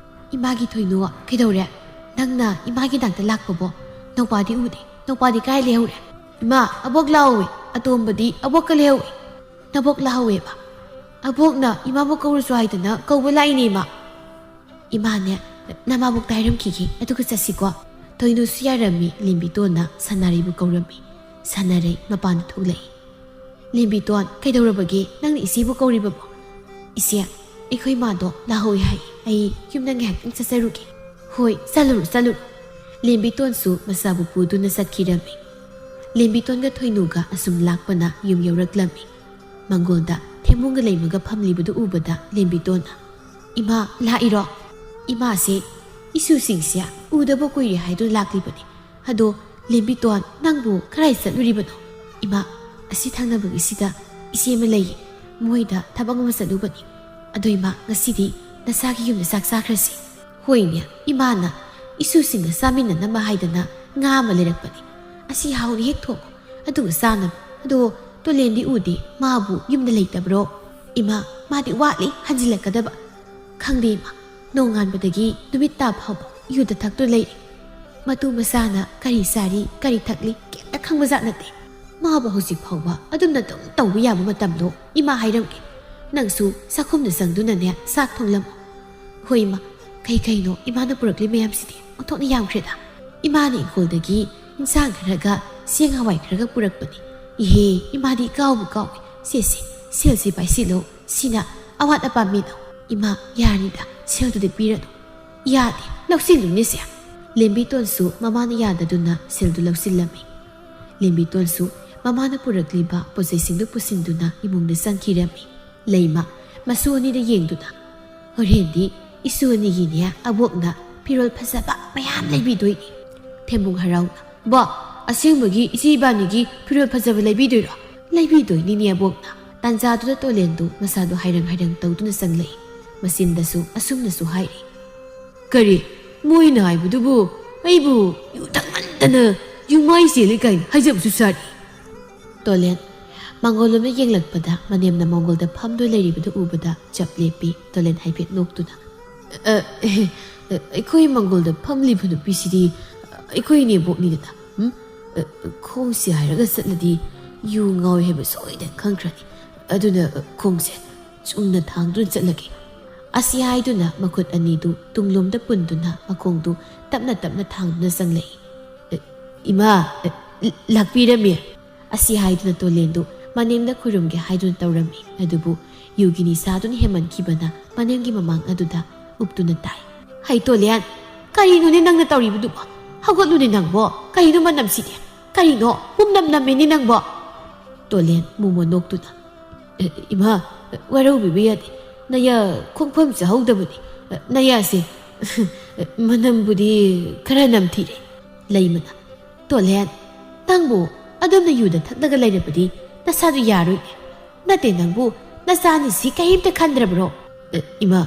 "ꯏꯃꯥꯒꯤ ꯊꯣꯏꯅꯨ, ꯀꯩꯗꯧꯔꯦ? ꯅꯪꯅ ꯏꯃꯥꯒꯤ ꯅꯥꯛꯇ ꯂꯥꯛꯄꯕꯣ? ꯅꯧꯄꯥꯗꯤ ꯎꯗꯦ꯫ ꯅꯧꯄꯥꯗꯤ ꯀꯥꯏ ꯂꯩꯍꯧꯔꯦ?" "ꯏꯃꯥ, ꯑꯕꯣꯛ ꯂꯥꯛꯍꯧꯋꯦ꯫ ꯑꯇꯣꯝꯕꯗꯤ ꯑꯕꯣꯛꯀ ꯂꯩꯍꯧꯋꯦ꯫" "ꯅꯕꯣꯛ ꯂꯥꯛꯍꯧꯋꯦꯕ?" "ꯑꯕꯣꯛꯅ ꯏꯃꯥꯕꯨ ꯀꯧꯔꯨꯁꯨ ꯍꯥꯏꯗꯅ ꯀꯧꯕ ꯂꯥꯛꯏꯅꯦ, ꯏꯃꯥ꯫" "ꯏꯃꯥꯅꯦ, ꯅꯃꯥꯕꯣꯛꯇ ꯍꯥꯏꯔꯝꯈꯤꯒꯦ, ꯑꯗꯨꯒ ꯆꯠꯁꯤꯀꯣ꯫" ꯊꯣꯏꯅꯨꯁꯨ ꯌꯥꯔꯝꯃꯤ꯫ ꯂꯦꯝꯕꯤꯇꯣꯟꯅ ꯁꯅꯥꯔꯩꯕꯨ ꯀꯧꯔꯝꯃꯤ꯫ ꯁꯅꯥꯔꯩ ꯃꯄꯥꯟꯗ ꯊꯣꯛꯂꯛꯏ꯫ "ꯂꯦꯝꯕꯤꯇꯣꯟ, ꯀꯩꯗꯧꯔꯕꯒꯦ? ꯅꯪꯅ ꯏꯆꯦꯕꯨ ꯀꯧꯔꯤꯕꯕꯣ?" "ꯏꯆꯦ, ꯑꯩꯈꯣꯏ ꯃꯥꯗꯣ ꯂꯥꯛꯍꯧꯋꯦ ꯍꯥꯏ꯫ ꯑꯩ ꯌꯨꯝꯗ ꯉꯥꯏꯍꯥꯛꯇꯪ ꯆꯠꯆꯔꯨꯒꯦ꯫" "ꯍꯣꯏ, ꯆꯠꯂꯨꯔꯣ, ꯆꯠꯂꯨꯔꯣ꯫" ꯂꯦꯝꯕꯤꯇꯣꯟꯁꯨ ꯃꯆꯥꯕꯨ ꯄꯨꯗꯨꯅ ꯆꯠꯈꯤꯔꯝꯃꯤ꯫ ꯂꯦꯝꯕꯤꯇꯣꯟꯒ ꯊꯣꯏꯅꯨꯒ ꯑꯁꯨꯝ ꯂꯥꯛꯄꯅ ꯌꯨꯝ ꯌꯧꯔꯛꯂꯝꯃꯤ꯫ ꯃꯪꯒꯣꯜꯗ ꯊꯦꯝꯕꯨꯡꯒ ꯂꯩꯃꯒ ꯐꯝꯂꯤꯕꯗꯨ ꯎꯕꯗ ꯂꯦꯝꯕꯤꯇꯣꯟꯅ, "ꯏꯃꯥ, ꯂꯥꯛꯏꯔꯣ?" "ꯏꯃꯥꯁꯦ ꯏꯁꯨꯁꯤꯡꯁꯦ ꯎꯗꯕ ꯀꯨꯏꯔꯦ ꯍꯥꯏꯗꯨꯅ ꯂꯥꯛꯂꯤꯕꯅꯤ꯫ ꯑꯗꯣ ꯂꯦꯝꯕꯤꯇꯣꯟ, ꯅꯪꯕꯨ ꯀꯗꯥꯏ ꯆꯠꯂꯨꯔꯤꯕꯅꯣ?" "ꯏꯃꯥ, ꯑꯁꯤ ꯊꯪꯅꯕꯒꯤꯁꯤꯗ ꯏꯆꯦ ꯑꯃ ꯂꯩꯌꯦ꯫ ꯃꯣꯏꯗ ꯊꯕꯛ ꯑꯃ ꯆꯠꯂꯨꯕꯅꯤ꯫ ꯑꯗꯣ ꯏꯃꯥ, ꯉꯁꯤꯗꯤ ꯅꯁꯥꯒꯤ ꯌꯨꯝꯗ ꯆꯥꯛ ꯆꯥꯈ꯭ꯔꯁꯤ꯫" "ꯍꯣꯏꯅꯦ, ꯏꯃꯥꯅ ꯏꯁꯨꯁꯤꯡꯒ ꯆꯥꯃꯤꯟꯅꯅꯕ ꯍꯥꯏꯗꯅ ꯉꯥ ꯑꯃ ꯂꯩꯔꯛꯄꯅꯤ꯫ ꯑꯁꯤ ꯍꯥꯎꯅ ꯍꯦꯛ ꯊꯣꯡꯉꯨ, ꯑꯗꯨꯒ ꯆꯥꯅꯕ꯫ ꯑꯗꯣ ꯇꯣꯂꯦꯟꯗꯤ ꯎꯗꯦ, ꯃꯥꯕꯨ ꯌꯨꯝꯗ ꯂꯩꯇꯕ꯭ꯔꯣ?" "ꯏꯃꯥ, ꯃꯥꯗꯤ ꯋꯥꯠꯂꯤ ꯍꯟꯖꯤꯜꯂꯛꯀꯗꯕ꯫ ꯈꯪꯗꯦ ꯏꯃꯥ, ꯅꯣꯡꯉꯥꯟꯕꯗꯒꯤ ꯅꯨꯃꯤꯠ ꯇꯥ ꯐꯥꯎꯕ ꯌꯨꯗ ꯊꯛꯇꯨ ꯂꯩꯔꯤ꯫ ꯃꯇꯨ ꯃꯆꯥꯅ ꯀꯔꯤ ꯆꯥꯔꯤ, ꯀꯔꯤ ꯊꯛꯂꯤ, ꯀꯩꯝꯇ ꯈꯪꯕꯖꯥꯠ ꯅꯠꯇꯦ꯫ ꯃꯥꯕꯨ ꯍꯧꯖꯤꯛ ꯐꯥꯎꯕ ꯑꯗꯨꯝꯅ ꯑꯗꯨꯝ ꯇꯧꯕ ꯌꯥꯕ ꯃꯇꯝꯂꯣ? ꯏꯃꯥ ꯍꯥꯏꯔꯝꯒꯦ꯫ ꯅꯪꯁꯨ ꯆꯥꯛꯈꯨꯝꯗ ꯆꯪꯗꯨꯅꯅꯦ ꯆꯥꯛ ꯊꯣꯡꯂꯝꯃꯨ꯫" "ꯍꯣꯏ ꯏꯃꯥ, ꯀꯩ ꯀꯩꯅꯣ ꯏꯃꯥꯅ ꯄꯨꯔꯛꯂꯤ ꯃꯌꯥꯝꯁꯤꯗꯤ? ꯑꯣꯟꯊꯣꯛꯅ ꯌꯥꯝꯈ꯭ꯔꯦꯗ꯫" "ꯏꯃꯥꯅ ꯏꯪꯈꯣꯜꯗꯒꯤ ꯏꯟꯁꯥꯡ ꯈꯔꯒ ꯆꯦꯡ ꯍꯋꯥꯏ ꯈꯔꯒ ꯄꯨꯔꯛꯄꯅꯤ꯫" "ꯏꯍꯦ, ꯏꯃꯥꯗꯤ ꯀꯥꯎꯕꯨ ꯀꯥꯎꯏ꯫ ꯁꯦ, ꯁꯦ, ꯁꯦꯜꯁꯤ ꯄꯥꯏꯁꯤꯜꯂꯣ꯫ ꯁꯤꯅ ꯑꯋꯥꯠ ꯑꯄꯥ ꯃꯦꯟꯅꯧ꯫" "ꯏꯃꯥ, ꯌꯥꯔꯅꯤꯗ, ꯁꯦꯜꯗꯨꯗꯤ ꯄꯤꯔꯅꯨ꯫ "ꯌꯥꯗꯦ, ꯂꯧꯁꯤꯜꯂꯨꯅꯦꯁꯦ"꯫ ꯂꯦꯝꯕꯤꯇꯣꯟꯁꯨ ꯃꯃꯥꯅ ꯌꯥꯗꯗꯨꯅ ꯁꯦꯜꯗꯨ ꯂꯧꯁꯤꯜꯂꯝꯃꯤ꯫ ꯂꯦꯝꯕꯤꯇꯣꯟꯁꯨ ꯃꯃꯥꯅ ꯄꯨꯔꯛꯂꯤꯕ ꯄꯣꯠꯆꯩꯁꯤꯡꯗꯨ ꯄꯨꯁꯤꯟꯗꯨꯅ ꯏꯃꯨꯡꯗ ꯆꯪꯈꯤꯔꯝꯃꯤ꯫ ꯂꯩꯃ ꯃꯁꯨ ꯑꯅꯤꯗ ꯌꯦꯡꯗꯨꯅ, "ꯍꯣꯔꯦꯟꯗꯤ ꯏꯁꯨ ꯑꯅꯤꯒꯤꯅꯦ ꯑꯕꯣꯛꯅ ꯐꯤꯔꯣꯜ ꯐꯖꯕ ꯃꯌꯥꯝ ꯂꯩꯕꯤꯗꯣꯏꯅꯤ"꯫ ꯊꯦꯝꯕꯨꯡ ꯍꯔꯥꯎꯅ, "ꯕꯣ, ꯑꯁꯦꯡꯕꯒꯤ ꯏꯆꯦ ꯏꯕꯥꯅꯤꯒꯤ ꯐꯤꯔꯣꯜ ꯐꯖꯕ ꯂꯩꯕꯤꯗꯣꯏꯔꯣ?" "ꯂꯩꯕꯤꯗꯣꯏꯅꯤꯅꯦ ꯑꯕꯣꯛꯅ"꯫ ꯇꯥꯟꯖꯥꯗꯨꯗ ꯇꯣꯂꯦꯟꯗꯨ ꯃꯁꯥꯗꯨ ꯍꯥꯏꯔꯪ ꯍꯥꯏꯔꯪ ꯇꯧꯗꯨꯅ ꯆꯪꯂꯛꯏ꯫ ꯃꯆꯤꯟꯗꯁꯨ ꯑꯁꯨꯝꯅꯁꯨ ꯍꯥꯏꯔꯤ, "ꯀꯔꯤ? ꯃꯣꯏꯅ ꯍꯥꯏꯕꯗꯨꯕꯨ ꯑꯩꯕꯨ ꯌꯨ ꯊꯛꯃꯟꯗꯅ ꯌꯨꯃꯥꯏ ꯆꯦꯜꯂꯤ ꯀꯥꯏꯅ ꯍꯥꯏꯖꯕꯁꯨ ꯁꯥꯔꯤ"꯫ ꯇꯣꯂꯦꯟ ꯃꯥꯡꯒꯣꯜ ꯂꯣꯝꯗ ꯌꯦꯡꯂꯛꯄꯗ ꯃꯅꯦꯝꯅ ꯃꯥꯡꯒꯣꯜꯗ ꯐꯝꯗꯨꯅ ꯂꯩꯔꯤꯕꯗꯨ ꯎꯕꯗ ꯆꯞ ꯂꯦꯞꯄꯤ꯫ ꯇꯣꯂꯦꯟ ꯍꯥꯏꯐꯦꯠ ꯅꯣꯛꯇꯨꯅ, "ꯑ, ꯑ, ꯑꯩꯈꯣꯏ ꯃꯥꯡꯒꯣꯜꯗ ꯐꯝꯂꯤꯕ ꯅꯨꯄꯤꯁꯤꯗꯤ ꯑꯩꯈꯣꯏ ꯏꯅꯦꯕꯣꯛꯅꯤꯗꯅ, ꯎꯝ? ꯑ, ꯈꯣꯡꯁꯦ ꯍꯥꯏꯔꯒ ꯆꯠꯂꯗꯤ ꯌꯨ ꯉꯥꯎꯏ ꯍꯥꯏꯕ ꯁꯣꯏꯗꯅ ꯈꯪꯈ꯭ꯔꯅꯤ꯫ ꯑꯗꯨꯅ, ꯑ, ꯈꯣꯡꯁꯦ ꯆꯨꯝꯅ ꯊꯥꯡꯗꯨꯅ ꯆꯠꯂꯒꯦ"꯫ ꯑꯁꯤ ꯍꯥꯏꯗꯨꯅ ꯃꯈꯨꯠ ꯑꯅꯤꯗꯨ ꯇꯨꯡꯂꯣꯝꯗ ꯄꯨꯟꯗꯨꯅ ꯃꯈꯣꯡꯗꯨ ꯇꯞꯅ ꯇꯞꯅ ꯊꯥꯡꯗꯨꯅ ꯆꯪꯂꯛꯏ꯫ "ꯑ, ꯏꯃꯥ, ꯑ, ꯂꯥꯛꯄꯤꯔꯝꯃꯤ"꯫ ꯑꯁꯤ ꯍꯥꯏꯗꯨꯅ ꯇꯣꯂꯦꯟꯗꯨ ꯃꯅꯦꯝꯗ ꯈꯨꯔꯨꯝꯒꯦ ꯍꯥꯏꯗꯨꯅ ꯇꯧꯔꯝꯃꯤ꯫ ꯑꯗꯨꯕꯨ ꯌꯨꯒꯤ ꯅꯤꯁꯥꯗꯨꯅ ꯍꯦꯟꯃꯟꯈꯤꯕꯅ ꯃꯅꯦꯝꯒꯤ ꯃꯃꯥꯡ ꯑꯗꯨꯗ ꯎꯞꯇꯨꯅ ꯇꯥꯏ꯫ "ꯍꯩ ꯇꯣꯂꯦꯟ, ꯀꯔꯤꯅꯣꯅꯦ ꯅꯪꯅ ꯇꯧꯔꯤꯕꯗꯨꯕꯣ? ꯍꯧꯒꯠꯂꯨꯅꯦ ꯅꯪꯕꯣ, ꯀꯔꯤꯅꯣ ꯃꯅꯝꯁꯤꯗꯤ? ꯀꯔꯤꯅꯣ ꯄꯨꯝꯅꯝ ꯅꯝꯃꯤꯅꯦ ꯅꯪꯕꯣ?" ꯇꯣꯂꯦꯟ ꯃꯣꯃꯣ ꯅꯣꯛꯇꯨꯅ, "ꯑꯦ, ꯏꯃꯥ, ꯋꯥꯔꯧꯕꯤꯕ ꯌꯥꯗꯦ꯫ ꯅꯌꯥ ꯈꯣꯡꯐꯝ ꯆꯥꯍꯧꯗꯕꯅꯤ꯫ ꯅꯌꯥꯁꯦ ꯃꯅꯝꯕꯨꯗꯤ ꯈꯔ ꯅꯝꯊꯤꯔꯦ"꯫ ꯂꯩꯃꯅ, "ꯇꯣꯂꯦꯟ, ꯅꯪꯕꯨ ꯑꯗꯨꯝꯅ ꯌꯨꯗ ꯊꯛꯂꯒ ꯂꯩꯔꯕꯗꯤ ꯅꯁꯥꯗꯨ ꯌꯥꯔꯣꯏꯅꯦ꯫ ꯅꯠꯇꯦ, ꯅꯪꯕꯨ ꯅꯆꯥꯅꯤꯁꯤ ꯀꯔꯤꯝꯇ ꯈꯟꯗ꯭ꯔꯕ꯭ꯔꯣ?" "ꯑꯦ, ꯏꯃꯥ,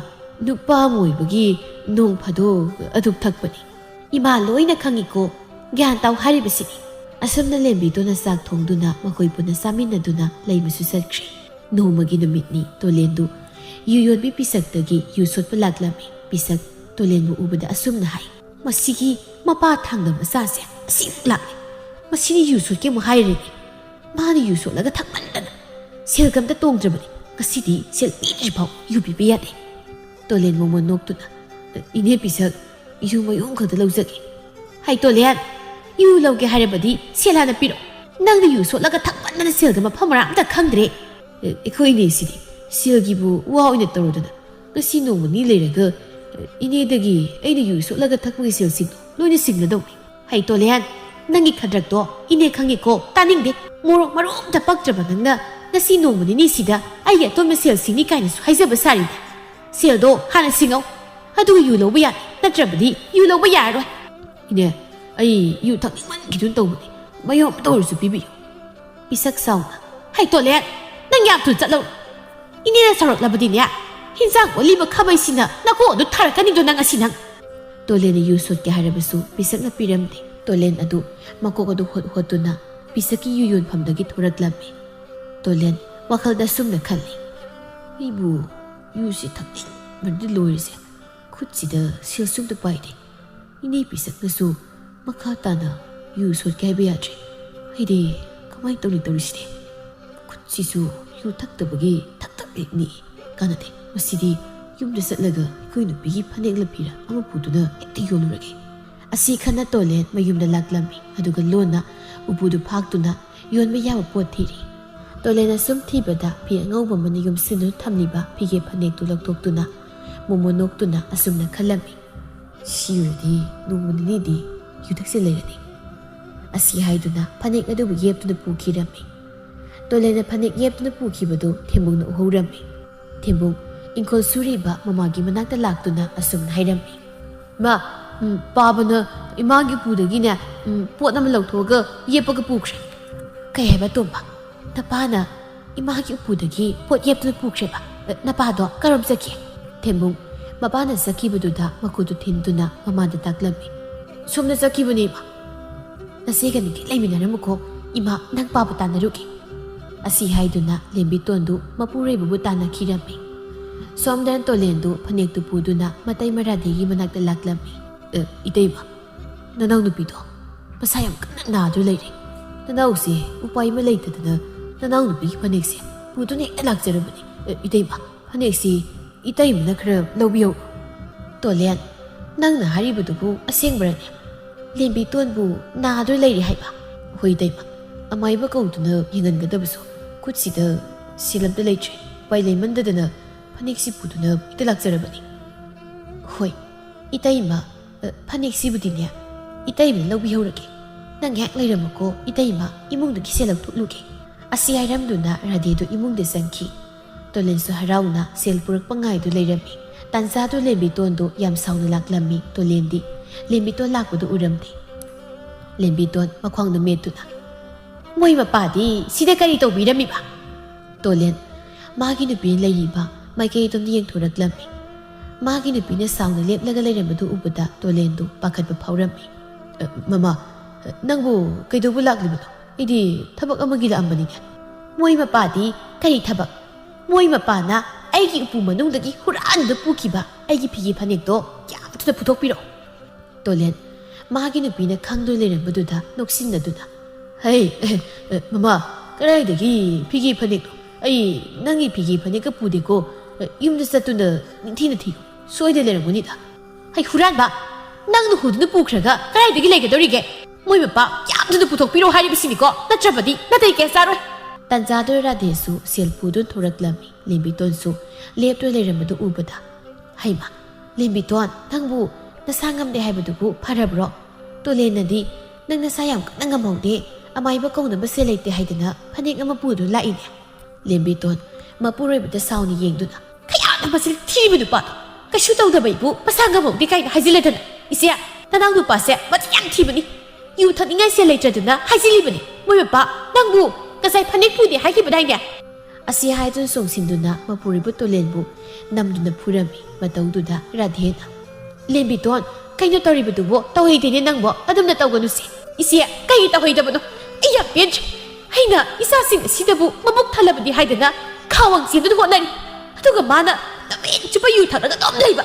ꯅꯨꯄꯥ ꯑꯃ ꯑꯣꯏꯕꯒꯤ ꯅꯣꯡ ꯐꯥꯗꯣꯛ ꯑꯗꯨꯛ ꯊꯛꯄꯅꯤ"꯫ "ꯏꯃꯥ ꯂꯣꯏꯅ ꯈꯪꯉꯤꯀꯣ, ꯒ꯭ꯌꯥꯟ ꯇꯥꯎ ꯍꯥꯏꯔꯤꯕꯁꯤꯅꯤ"꯫ ꯑꯁꯨꯝꯅ ꯂꯦꯝꯕꯤꯗꯨꯅ ꯆꯥꯛ ꯊꯣꯡꯗꯨꯅ ꯃꯈꯣꯏ ꯄꯨꯟꯅ ꯆꯥꯃꯤꯟꯅꯗꯨꯅ ꯂꯩꯃꯁꯨ ꯆꯠꯈ꯭ꯔꯦ꯫ ꯅꯣꯡꯃꯒꯤ ꯅꯨꯃꯤꯠꯅꯤ꯫ ꯇꯣꯂꯦꯟꯗꯨ ꯌꯨ ꯌꯣꯟꯕꯤ ꯄꯤꯁꯛꯇꯒꯤ ꯌꯨ ꯁꯣꯠꯄ ꯂꯥꯛꯂꯝꯃꯤ꯫ ꯄꯤꯁꯛ ꯇꯣꯂꯦꯟꯕꯨ ꯎꯕꯗ ꯑꯁꯨꯝꯅ ꯍꯥꯏ, "ꯃꯁꯤꯒꯤ ꯃꯄꯥ ꯊꯥꯡꯗ ꯃꯆꯥꯁꯦ ꯑꯁꯤꯃꯨꯛ ꯂꯥꯛꯂꯦ꯫ ꯃꯁꯤꯅ ꯌꯨ ꯁꯣꯠꯀꯦ ꯑꯃꯨꯛ ꯍꯥꯏꯔꯤꯅꯦ꯫ ꯃꯥꯅ ꯌꯨ ꯁꯣꯠꯂꯒ ꯊꯛꯃꯟꯗꯅ ꯁꯦꯜꯒ ꯑꯝꯇ ꯇꯣꯡꯗ꯭ꯔꯕꯅꯤ꯫ ꯉꯁꯤꯗꯤ ꯁꯦꯜ ꯄꯤꯗ꯭ꯔꯤꯐꯥꯎ ꯌꯨ ꯄꯤꯕ ꯌꯥꯗꯦ"꯫ ꯇꯣꯂꯦꯟ ꯃꯣꯃꯣꯟ ꯅꯣꯛꯇꯨꯅ, "ꯏꯅꯦ ꯄꯤꯁꯛ, ꯌꯨ ꯃꯌꯨꯝ ꯈꯛꯇ ꯂꯧꯖꯒꯦ"꯫ "ꯍꯩ ꯇꯣꯂꯦꯟ, ꯌꯨ ꯂꯧꯒꯦ ꯍꯥꯏꯔꯕꯗꯤ ꯁꯦꯜ ꯍꯥꯟꯅ ꯄꯤꯔꯛꯑꯣ꯫ ꯅꯪꯅ ꯌꯨ ꯁꯣꯠꯂꯒ ꯊꯛꯃꯟꯗꯅ ꯁꯦꯜꯒ ꯃꯐꯝ ꯃꯔꯥꯡ ꯑꯝꯇ ꯈꯪꯗ꯭ꯔꯦ"꯫ "ꯑꯦ, ꯑꯩꯈꯣꯏ ꯏꯅꯦꯁꯤꯗꯤ ꯁꯦꯜꯒꯤꯕꯨ ꯋꯥ ꯑꯣꯏꯅ ꯇꯧꯔꯗꯅ ꯉꯁꯤ ꯅꯣꯡꯃ ꯅꯤ ꯂꯩꯔꯒ "ꯏꯅꯦꯗꯒꯤ ꯑꯩꯅ ꯌꯨ ꯁꯣꯠꯂꯒ ꯊꯛꯄꯒꯤ ꯁꯦꯜꯁꯤꯡꯗꯣ ꯂꯣꯏꯅ ꯁꯤꯡꯒꯗꯧꯅꯤ꯫ ꯍꯩ ꯇꯣꯂꯦꯟ, ꯅꯪꯒꯤ ꯈꯗ꯭ꯔꯛꯇꯣ ꯏꯅꯦ ꯈꯪꯉꯤꯀꯣ, ꯇꯥꯅꯤꯡꯗꯦ꯫ ꯃꯣꯔꯣꯛ ꯃꯔꯨ ꯑꯝꯇ ꯄꯛꯇ꯭ꯔꯕ ꯅꯪꯅ ꯉꯁꯤ ꯅꯣꯡꯃ ꯅꯤꯅꯤꯁꯤꯗ ꯑꯩꯒꯤ ꯑꯇꯣꯟꯕ ꯁꯦꯜꯁꯤꯡꯅꯤ ꯀꯥꯏꯅꯁꯨ ꯍꯥꯏꯖꯕ ꯁꯥꯔꯤꯅꯦ꯫ ꯁꯦꯜꯗꯣ ꯍꯥꯟꯅ ꯁꯤꯡꯉꯧ, ꯑꯗꯨꯒ ꯌꯨ ꯂꯧꯕ ꯌꯥꯅꯤ, ꯅꯠꯇ꯭ꯔꯕꯗꯤ ꯌꯨ ꯂꯧꯕ ꯌꯥꯔꯔꯣꯏ꯫" "ꯏꯅꯦ, ꯑꯩ ꯌꯨ ꯊꯛꯅꯤꯡꯃꯟꯈꯤꯗꯨꯅ ꯇꯧꯕꯅꯤ, ꯃꯌꯨꯝ ꯑꯝꯇ ꯑꯣꯏꯔꯁꯨ ꯄꯤꯕꯤꯌꯨ꯫" ꯄꯤꯁꯛ ꯆꯥꯎꯅ, "ꯍꯩ ꯇꯣꯂꯦꯟ, ꯅꯪ ꯌꯥꯝ ꯊꯨꯅ ꯆꯠꯂꯧꯔꯣ꯫ ꯏꯅꯦꯅ ꯁꯥꯎꯔꯛꯂꯕꯗꯤꯅꯦ, ꯍꯤꯟꯖꯥꯡ ꯑꯣꯜꯂꯤꯕ ꯈꯥꯕꯩꯁꯤꯅ ꯅꯀꯣꯛ ꯑꯗꯨ ꯊꯥꯔꯛꯀꯅꯤꯗꯣ ꯅꯪ ꯉꯁꯤ ꯅꯪ꯫" ꯇꯣꯂꯦꯟꯅ ꯌꯨ ꯁꯣꯠꯀꯦ ꯍꯥꯏꯔꯕꯁꯨ ꯄꯤꯁꯛꯅ ꯄꯤꯔꯝꯗꯦ꯫ ꯇꯣꯂꯦꯟ ꯑꯗꯨ ꯃꯀꯣꯛ ꯑꯗꯨ ꯍꯣꯠ ꯍꯣꯠꯇꯨꯅ ꯄꯤꯁꯛꯀꯤ ꯌꯨ ꯌꯣꯟꯐꯝꯗꯒꯤ ꯊꯣꯔꯛꯂꯝꯃꯤ꯫ ꯇꯣꯂꯦꯟ ꯋꯥꯈꯜꯗ ꯑꯁꯨꯝꯅ ꯈꯜꯂꯤ, "ꯑꯩꯕꯨ ꯌꯨꯁꯤ ꯊꯛꯅꯤꯡꯕꯗꯤ ꯂꯣꯏꯔꯤꯁꯦ, ꯈꯨꯠꯁꯤꯗ ꯁꯦꯜꯁꯨ ꯑꯝꯇ ꯄꯥꯏꯗꯦ꯫ ꯏꯅꯦ ꯄꯤꯁꯛꯅꯁꯨ ꯃꯈꯥ ꯇꯥꯅ ꯌꯨ ꯁꯣꯠꯀꯦ ꯍꯥꯏꯕ ꯌꯥꯗ꯭ꯔꯦ꯫ ꯑꯩꯗꯤ ꯀꯃꯥꯏꯅ ꯇꯧꯅꯤ ꯇꯧꯔꯤꯁꯤꯗꯤ? ꯈꯨꯠꯁꯤꯁꯨ ꯌꯨ ꯊꯛꯇꯕꯒꯤ ꯊꯛ ꯊꯛ ꯅꯤꯛꯏ꯫ ꯀꯥꯟꯅꯗꯦ꯫ ꯃꯁꯤꯗꯤ ꯌꯨꯝꯗ ꯆꯠꯂꯒ ꯑꯩꯈꯣꯏ ꯅꯨꯄꯤꯒꯤ ꯐꯅꯦꯛ ꯂꯝꯕꯤꯔ ꯑꯃ ꯄꯨꯗꯨꯅ ꯍꯦꯛꯇ ꯌꯣꯜꯂꯨꯔꯒꯦ꯫" ꯑꯁꯤ ꯈꯟꯅ ꯇꯣꯂꯦꯟ ꯃꯌꯨꯝꯗ ꯂꯥꯛꯂꯝꯃꯤ꯫ ꯑꯗꯨꯒ ꯂꯣꯟꯅ ꯎꯄꯨꯗꯨ ꯐꯥꯛꯇꯨꯅ ꯌꯣꯟꯕ ꯌꯥꯕ ꯄꯣꯠ ꯊꯤꯔꯤ꯫ ꯇꯣꯂꯦꯟ ꯑꯁꯨꯝ ꯊꯤꯕꯗ ꯐꯤ ꯑꯉꯧꯕ ꯑꯃꯅ ꯌꯣꯝꯁꯤꯟꯗꯨꯅ ꯊꯝꯂꯤꯕ ꯐꯤꯒꯦ ꯐꯅꯦꯛꯇꯨ ꯂꯧꯊꯣꯛꯇꯨꯅ ꯃꯣꯃꯣ ꯅꯣꯛꯇꯨꯅ ꯑꯁꯨꯝꯅ ꯈꯜꯂꯝꯃꯤ, "ꯁꯤ ꯑꯣꯏꯔꯗꯤ ꯅꯣꯡꯃ ꯅꯤꯅꯤꯗꯤ ꯌꯨ ꯊꯛꯆ ꯂꯩꯔꯅꯤ꯫" ꯑꯁꯤ ꯍꯥꯏꯗꯨꯅ ꯐꯅꯦꯛ ꯑꯗꯨꯕꯨ ꯌꯦꯞꯇꯨꯅ ꯄꯨꯈꯤꯔꯝꯃꯤ꯫ ꯇꯣꯂꯦꯟꯅ ꯐꯅꯦꯛ ꯌꯦꯞꯇꯨꯅ ꯄꯨꯈꯤꯕꯗꯨ ꯊꯦꯝꯕꯨꯡꯅ ꯎꯍꯧꯔꯝꯃꯤ꯫ ꯊꯦꯝꯕꯨꯡ ꯏꯪꯈꯣꯜ ꯁꯨꯔꯤꯕ ꯃꯃꯥꯒꯤ ꯃꯅꯥꯛꯇ ꯂꯥꯛꯇꯨꯅ ꯑꯁꯨꯝꯅ ꯍꯥꯏꯔꯝꯃꯤ, "ꯃꯥ, ꯎꯝ, ꯄꯥꯕꯅ ꯏꯃꯥꯒꯤ ꯎꯄꯨꯗꯒꯤꯅꯦ, ꯎꯝ, ꯄꯣꯠ ꯑꯃ ꯂꯧꯊꯣꯛꯑꯒ ꯌꯦꯞꯄꯒ ꯄꯨꯈ꯭ꯔꯦ꯫" "ꯀꯩ ꯍꯥꯏꯕ ꯇꯣꯝꯕ? ꯅꯄꯥꯅ ꯏꯃꯥꯒꯤ ꯎꯄꯨꯗꯒꯤ ꯄꯣꯠ ꯌꯦꯞꯇꯨꯅ ꯄꯨꯈ꯭ꯔꯦꯕ? ꯑ, ꯅꯄꯥꯗꯣ ꯀꯔꯣꯝ ꯆꯠꯈꯤ?" ꯊꯦꯝꯕꯨꯡ ꯃꯄꯥꯅ ꯆꯠꯈꯤꯕꯗꯨꯗ ꯃꯈꯨꯠꯇꯨ ꯊꯤꯟꯗꯨꯅ ꯃꯃꯥꯗ ꯇꯥꯛꯂꯝꯃꯤ꯫ "ꯁꯣꯝꯗ ꯆꯠꯈꯤꯕꯅꯦ, ꯏꯃꯥ꯫ ꯅꯆꯦꯒ ꯅꯤꯡꯊꯤ ꯂꯩꯃꯤꯟꯅꯔꯝꯃꯨꯀꯣ꯫ ꯏꯃꯥ, ꯅꯪ ꯄꯥꯕ ꯇꯥꯟꯅꯔꯨꯒꯦ꯫" ꯑꯁꯤ ꯍꯥꯏꯗꯨꯅ ꯂꯦꯝꯕꯤꯇꯣꯟꯗꯨ ꯃꯄꯨꯔꯣꯏꯕꯕꯨ ꯇꯥꯟꯅꯈꯤꯔꯝꯃꯤ꯫ ꯁꯣꯝꯗꯅ ꯇꯣꯂꯦꯟꯗꯨ ꯐꯅꯦꯛꯇꯨ ꯄꯨꯗꯨꯅ ꯃꯇꯩ ꯃꯔꯥꯗꯦꯒꯤ ꯃꯅꯥꯛꯇ ꯂꯥꯛꯂꯝꯃꯤ꯫ "ꯑ, ꯏꯇꯩꯃ, ꯅꯅꯥꯎꯅꯨꯄꯤꯗꯣ ꯃꯁꯥ ꯌꯥꯝ ꯀꯟꯅ ꯅꯥꯗꯨꯅ ꯂꯩꯔꯦ꯫ ꯅꯅꯥꯎꯁꯦ ꯎꯄꯥꯏ ꯑꯃ ꯂꯩꯇꯗꯅ ꯅꯅꯥꯎꯅꯨꯄꯤꯒꯤ ꯐꯅꯦꯛꯁꯦ ꯄꯨꯗꯨꯅ ꯍꯦꯛꯇ ꯂꯥꯛꯆꯔꯕꯅꯤ꯫ ꯑ, ꯏꯇꯩꯃ, ꯐꯅꯦꯛꯁꯤ ꯏꯇꯩꯃꯅ ꯈꯔ ꯂꯧꯕꯤꯌꯧ꯫" "ꯇꯣꯂꯦꯟ, ꯅꯪꯅ ꯍꯥꯏꯔꯤꯕꯗꯨꯕꯨ ꯑꯁꯦꯡꯕꯔꯅꯦ? ꯂꯦꯝꯕꯤꯇꯣꯟꯕꯨ ꯅꯥꯗꯨꯅ ꯂꯩꯔꯦ ꯍꯥꯏꯕ?" "ꯍꯣꯏ, ꯏꯇꯩꯃ꯫ ꯑꯃꯥꯏꯕ ꯀꯧꯗꯨꯅ ꯌꯦꯡꯍꯟꯒꯗꯕꯁꯨ ꯈꯨꯠꯁꯤꯗ ꯁꯦꯜ ꯑꯝꯇ ꯂꯩꯇ꯭ꯔꯦ꯫ ꯎꯄꯥꯏ ꯂꯩꯃꯟꯗꯗꯅ ꯐꯅꯦꯛꯁꯤ ꯄꯨꯗꯨꯅ ꯍꯦꯛꯇ ꯂꯥꯛꯆꯔꯕꯅꯤ꯫" "ꯍꯣꯏ, ꯏꯇꯩꯃ, ꯑ, ꯐꯅꯦꯛꯁꯤꯕꯨꯗꯤꯅꯦ, ꯏꯇꯩꯃꯅ ꯂꯧꯕꯤꯍꯧꯔꯒꯦ꯫ ꯅꯪ ꯉꯥꯏꯍꯥꯛ ꯂꯩꯔꯝꯃꯨꯀꯣ, ꯏꯇꯩꯃ, ꯏꯃꯨꯡꯗꯒꯤ ꯁꯦ ꯂꯧꯊꯣꯛꯂꯨꯒꯦ"꯫ ꯑꯁꯤ ꯍꯥꯏꯔꯝꯗꯨꯅ ꯔꯥꯙꯦꯗꯨ ꯏꯃꯨꯡꯗ ꯆꯪꯈꯤ꯫ ꯇꯣꯂꯦꯟꯁꯨ ꯍꯔꯥꯎꯅ ꯁꯦꯜ ꯄꯨꯔꯛꯄ ꯉꯥꯏꯗꯨ ꯂꯩꯔꯝꯃꯤ꯫ ꯇꯥꯟꯖꯥꯗꯨ ꯂꯦꯝꯕꯤꯇꯣꯟꯗꯨ ꯌꯥꯝ ꯁꯥꯎꯅ ꯂꯥꯛꯂꯝꯃꯤ꯫ ꯇꯣꯂꯦꯟꯗꯤ ꯂꯦꯝꯕꯤꯇꯣꯟ ꯂꯥꯛꯄꯗꯨ ꯎꯔꯝꯗꯦ꯫ ꯂꯦꯝꯕꯤꯇꯣꯟ ꯃꯈ꯭ꯋꯥꯡꯗꯨ ꯃꯦꯠꯇꯨꯅ, "ꯃꯣꯏ ꯃꯄꯥꯗꯤ ꯁꯤꯗ ꯀꯔꯤ ꯇꯧꯕꯤꯔꯝꯃꯤꯕ?" ꯇꯣꯂꯦꯟ ꯃꯥꯒꯤ ꯅꯨꯄꯤ ꯂꯩꯔꯤꯕ ꯃꯥꯏꯀꯩꯗꯣꯝꯗ ꯌꯦꯡꯊꯣꯔꯛꯂꯝꯃꯤ꯫ ꯃꯥꯒꯤ ꯅꯨꯄꯤꯅ ꯁꯥꯎꯅ ꯂꯦꯞꯂꯒ ꯂꯩꯔꯝꯕꯗꯨ ꯎꯕꯗ ꯇꯣꯂꯦꯟꯗꯨ ꯄꯥꯈꯠꯄ ꯐꯥꯎꯔꯝꯃꯤ꯫ "ꯑ, ꯃꯃꯥ, ꯅꯪꯕꯨ ꯀꯩꯗꯧꯕ ꯂꯥꯛꯂꯤꯕꯅꯣ? ꯑꯩꯗꯤ ꯊꯕꯛ ꯑꯃꯒꯤ ꯂꯥꯛꯑꯝꯕꯅꯤꯅꯦ"꯫ "ꯃꯣꯏ ꯃꯄꯥꯗꯤ ꯀꯔꯤ ꯊꯕꯛ? ꯃꯣꯏ ꯃꯄꯥꯅ ꯑꯩꯒꯤ ꯎꯄꯨ ꯃꯅꯨꯡꯗꯒꯤ ꯍꯨꯔꯥꯟꯗꯨꯅ ꯄꯨꯈꯤꯕ ꯑꯩꯒꯤ ꯐꯤꯒꯤ ꯐꯅꯦꯛꯇꯣ ꯌꯥꯝ ꯊꯨꯅ ꯄꯨꯊꯣꯛꯄꯤꯔꯛꯑꯣ"꯫ ꯇꯣꯂꯦꯟ ꯃꯥꯒꯤ ꯅꯨꯄꯤꯅ ꯈꯪꯗꯨꯅ ꯂꯩꯔꯝꯕꯗꯨꯗ ꯅꯣꯛꯁꯤꯟꯅꯗꯨꯅ, "ꯍꯩ, ꯑꯦ, ꯑꯦ, ꯃꯃꯥ, ꯀꯗꯥꯏꯗꯒꯤ ꯐꯤꯒꯤ ꯐꯅꯦꯛꯅꯣ? ꯑꯩ ꯅꯪꯒꯤ ꯐꯤꯒꯤ ꯐꯅꯦꯛꯀ ꯄꯨꯗꯦꯀꯣ꯫ ꯑꯦ, ꯌꯨꯝꯗ ꯆꯠꯇꯨꯅ ꯅꯤꯡꯊꯤꯅ ꯊꯤꯌꯨ꯫ ꯁꯣꯏꯗꯅ ꯂꯩꯔꯝꯒꯅꯤꯗ"꯫ "ꯍꯩ, ꯍꯨꯔꯥꯟꯕ! ꯅꯪꯅ ꯍꯨꯗꯨꯅ ꯄꯨꯈ꯭ꯔꯒ ꯀꯗꯥꯏꯗꯒꯤ ꯂꯩꯒꯗꯧꯔꯤꯒꯦ? ꯃꯣꯏ ꯃꯄꯥ ꯌꯥꯝ ꯊꯨꯅ ꯄꯨꯊꯣꯛꯄꯤꯔꯣ ꯍꯥꯏꯔꯤꯕꯁꯤꯅꯤꯀꯣ, ꯅꯠꯇ꯭ꯔꯕꯗꯤ ꯅꯥꯇꯩ ꯀꯌꯥ ꯆꯥꯔꯣꯏ"꯫ ꯇꯥꯟꯖꯥꯗꯨ ꯔꯥꯙꯦꯁꯨ ꯁꯦꯜ ꯄꯨꯗꯨꯅ ꯊꯣꯔꯛꯂꯝꯃꯤ꯫ ꯂꯦꯝꯕꯤꯇꯣꯟꯁꯨ ꯂꯦꯞꯇꯨꯅ ꯂꯩꯔꯝꯕꯗꯨ ꯎꯕꯗ, "ꯍꯩꯃꯥ, ꯂꯦꯝꯕꯤꯇꯣꯟ, ꯅꯪꯕꯨ ꯅꯁꯥ ꯉꯝꯗꯦ ꯍꯥꯏꯕꯗꯨꯕꯨ ꯐꯔꯕ꯭ꯔꯣ? ꯇꯣꯂꯦꯟꯅꯗꯤ ꯅꯪ ꯅꯁꯥ ꯌꯥꯝ ꯀꯟꯅ ꯉꯝꯍꯧꯗꯦ, ꯑꯃꯥꯏꯕ ꯀꯧꯅꯕ ꯁꯦꯜ ꯂꯩꯇꯦ ꯍꯥꯏꯗꯅ ꯐꯅꯦꯛ ꯑꯃ ꯄꯨꯗꯨꯅ ꯂꯥꯛꯏꯅꯦ"꯫ ꯂꯦꯝꯕꯤꯇꯣꯟ ꯃꯄꯨꯔꯣꯏꯕꯗ ꯁꯥꯎꯅ ꯌꯦꯡꯗꯨꯅ, "ꯀꯌꯥꯗ ꯃꯆꯤꯟ ꯊꯤꯔꯤꯕ ꯅꯨꯄꯥꯗꯣ! ꯀꯩꯁꯨ ꯇꯧꯗꯕ ꯑꯩꯕꯨ ꯃꯁꯥ ꯉꯝꯍꯧꯗꯦ ꯀꯥꯏꯅ ꯍꯥꯏꯖꯤꯜꯂꯗꯅ꯫ ꯏꯆꯦ, ꯅꯅꯥꯎ ꯅꯨꯄꯥꯁꯦ ꯃꯆꯤꯟ ꯌꯥꯝ ꯊꯤꯕꯅꯤ꯫ ꯌꯨ ꯊꯛꯅꯤꯡꯉꯥꯏ ꯁꯦꯜ ꯂꯩꯇ꯭ꯔꯗꯨꯅ ꯍꯥꯏꯖꯤꯜꯂꯤꯕꯅꯤ꯫ ꯃꯣꯏ ꯃꯄꯥ, ꯅꯪꯕꯨ ꯉꯁꯥꯏ ꯐꯅꯦꯛ ꯄꯨꯗꯦ ꯍꯥꯏꯈꯤꯕꯗꯥꯏꯅꯦ?" ꯑꯁꯤ ꯍꯥꯏꯗꯨꯅ ꯆꯣꯡꯁꯤꯟꯗꯨꯅ ꯃꯄꯨꯔꯣꯏꯕ ꯇꯣꯂꯦꯟꯕꯨ ꯅꯝꯗꯨꯅ ꯐꯨꯔꯝꯃꯤ꯫ ꯃꯇꯧꯗꯨꯗ ꯔꯥꯙꯦꯅ, "ꯂꯦꯝꯕꯤꯇꯣꯟ, ꯀꯩꯅꯣ ꯇꯧꯔꯤꯕꯗꯨꯕꯣ? ꯇꯧꯍꯩꯗꯦꯅꯦ ꯅꯪꯕꯣ, ꯑꯗꯨꯝꯅ ꯇꯧꯒꯅꯨꯁꯦ꯫ ꯏꯆꯦ, ꯀꯩꯒꯤ ꯇꯧꯍꯩꯗꯕꯅꯣ? ꯑꯩ ꯌꯥꯝ ꯄꯦꯟꯗ꯭ꯔꯦ꯫ ꯑꯩꯅ ꯏꯆꯥꯁꯤꯡ ꯑꯁꯤꯗꯕꯨ ꯃꯕꯨꯛ ꯊꯜꯂꯕꯗꯤ ꯍꯥꯏꯗꯅ ꯈꯥ ꯋꯥꯡ ꯆꯦꯟꯗꯨꯅ ꯍꯣꯠꯅꯔꯤ, ꯑꯗꯨꯒ ꯃꯥꯅ ꯅꯨꯃꯤꯠ ꯆꯨꯞꯄ ꯌꯨ ꯊꯛꯂꯒ ꯑꯗꯨꯝ ꯂꯩꯕ"꯫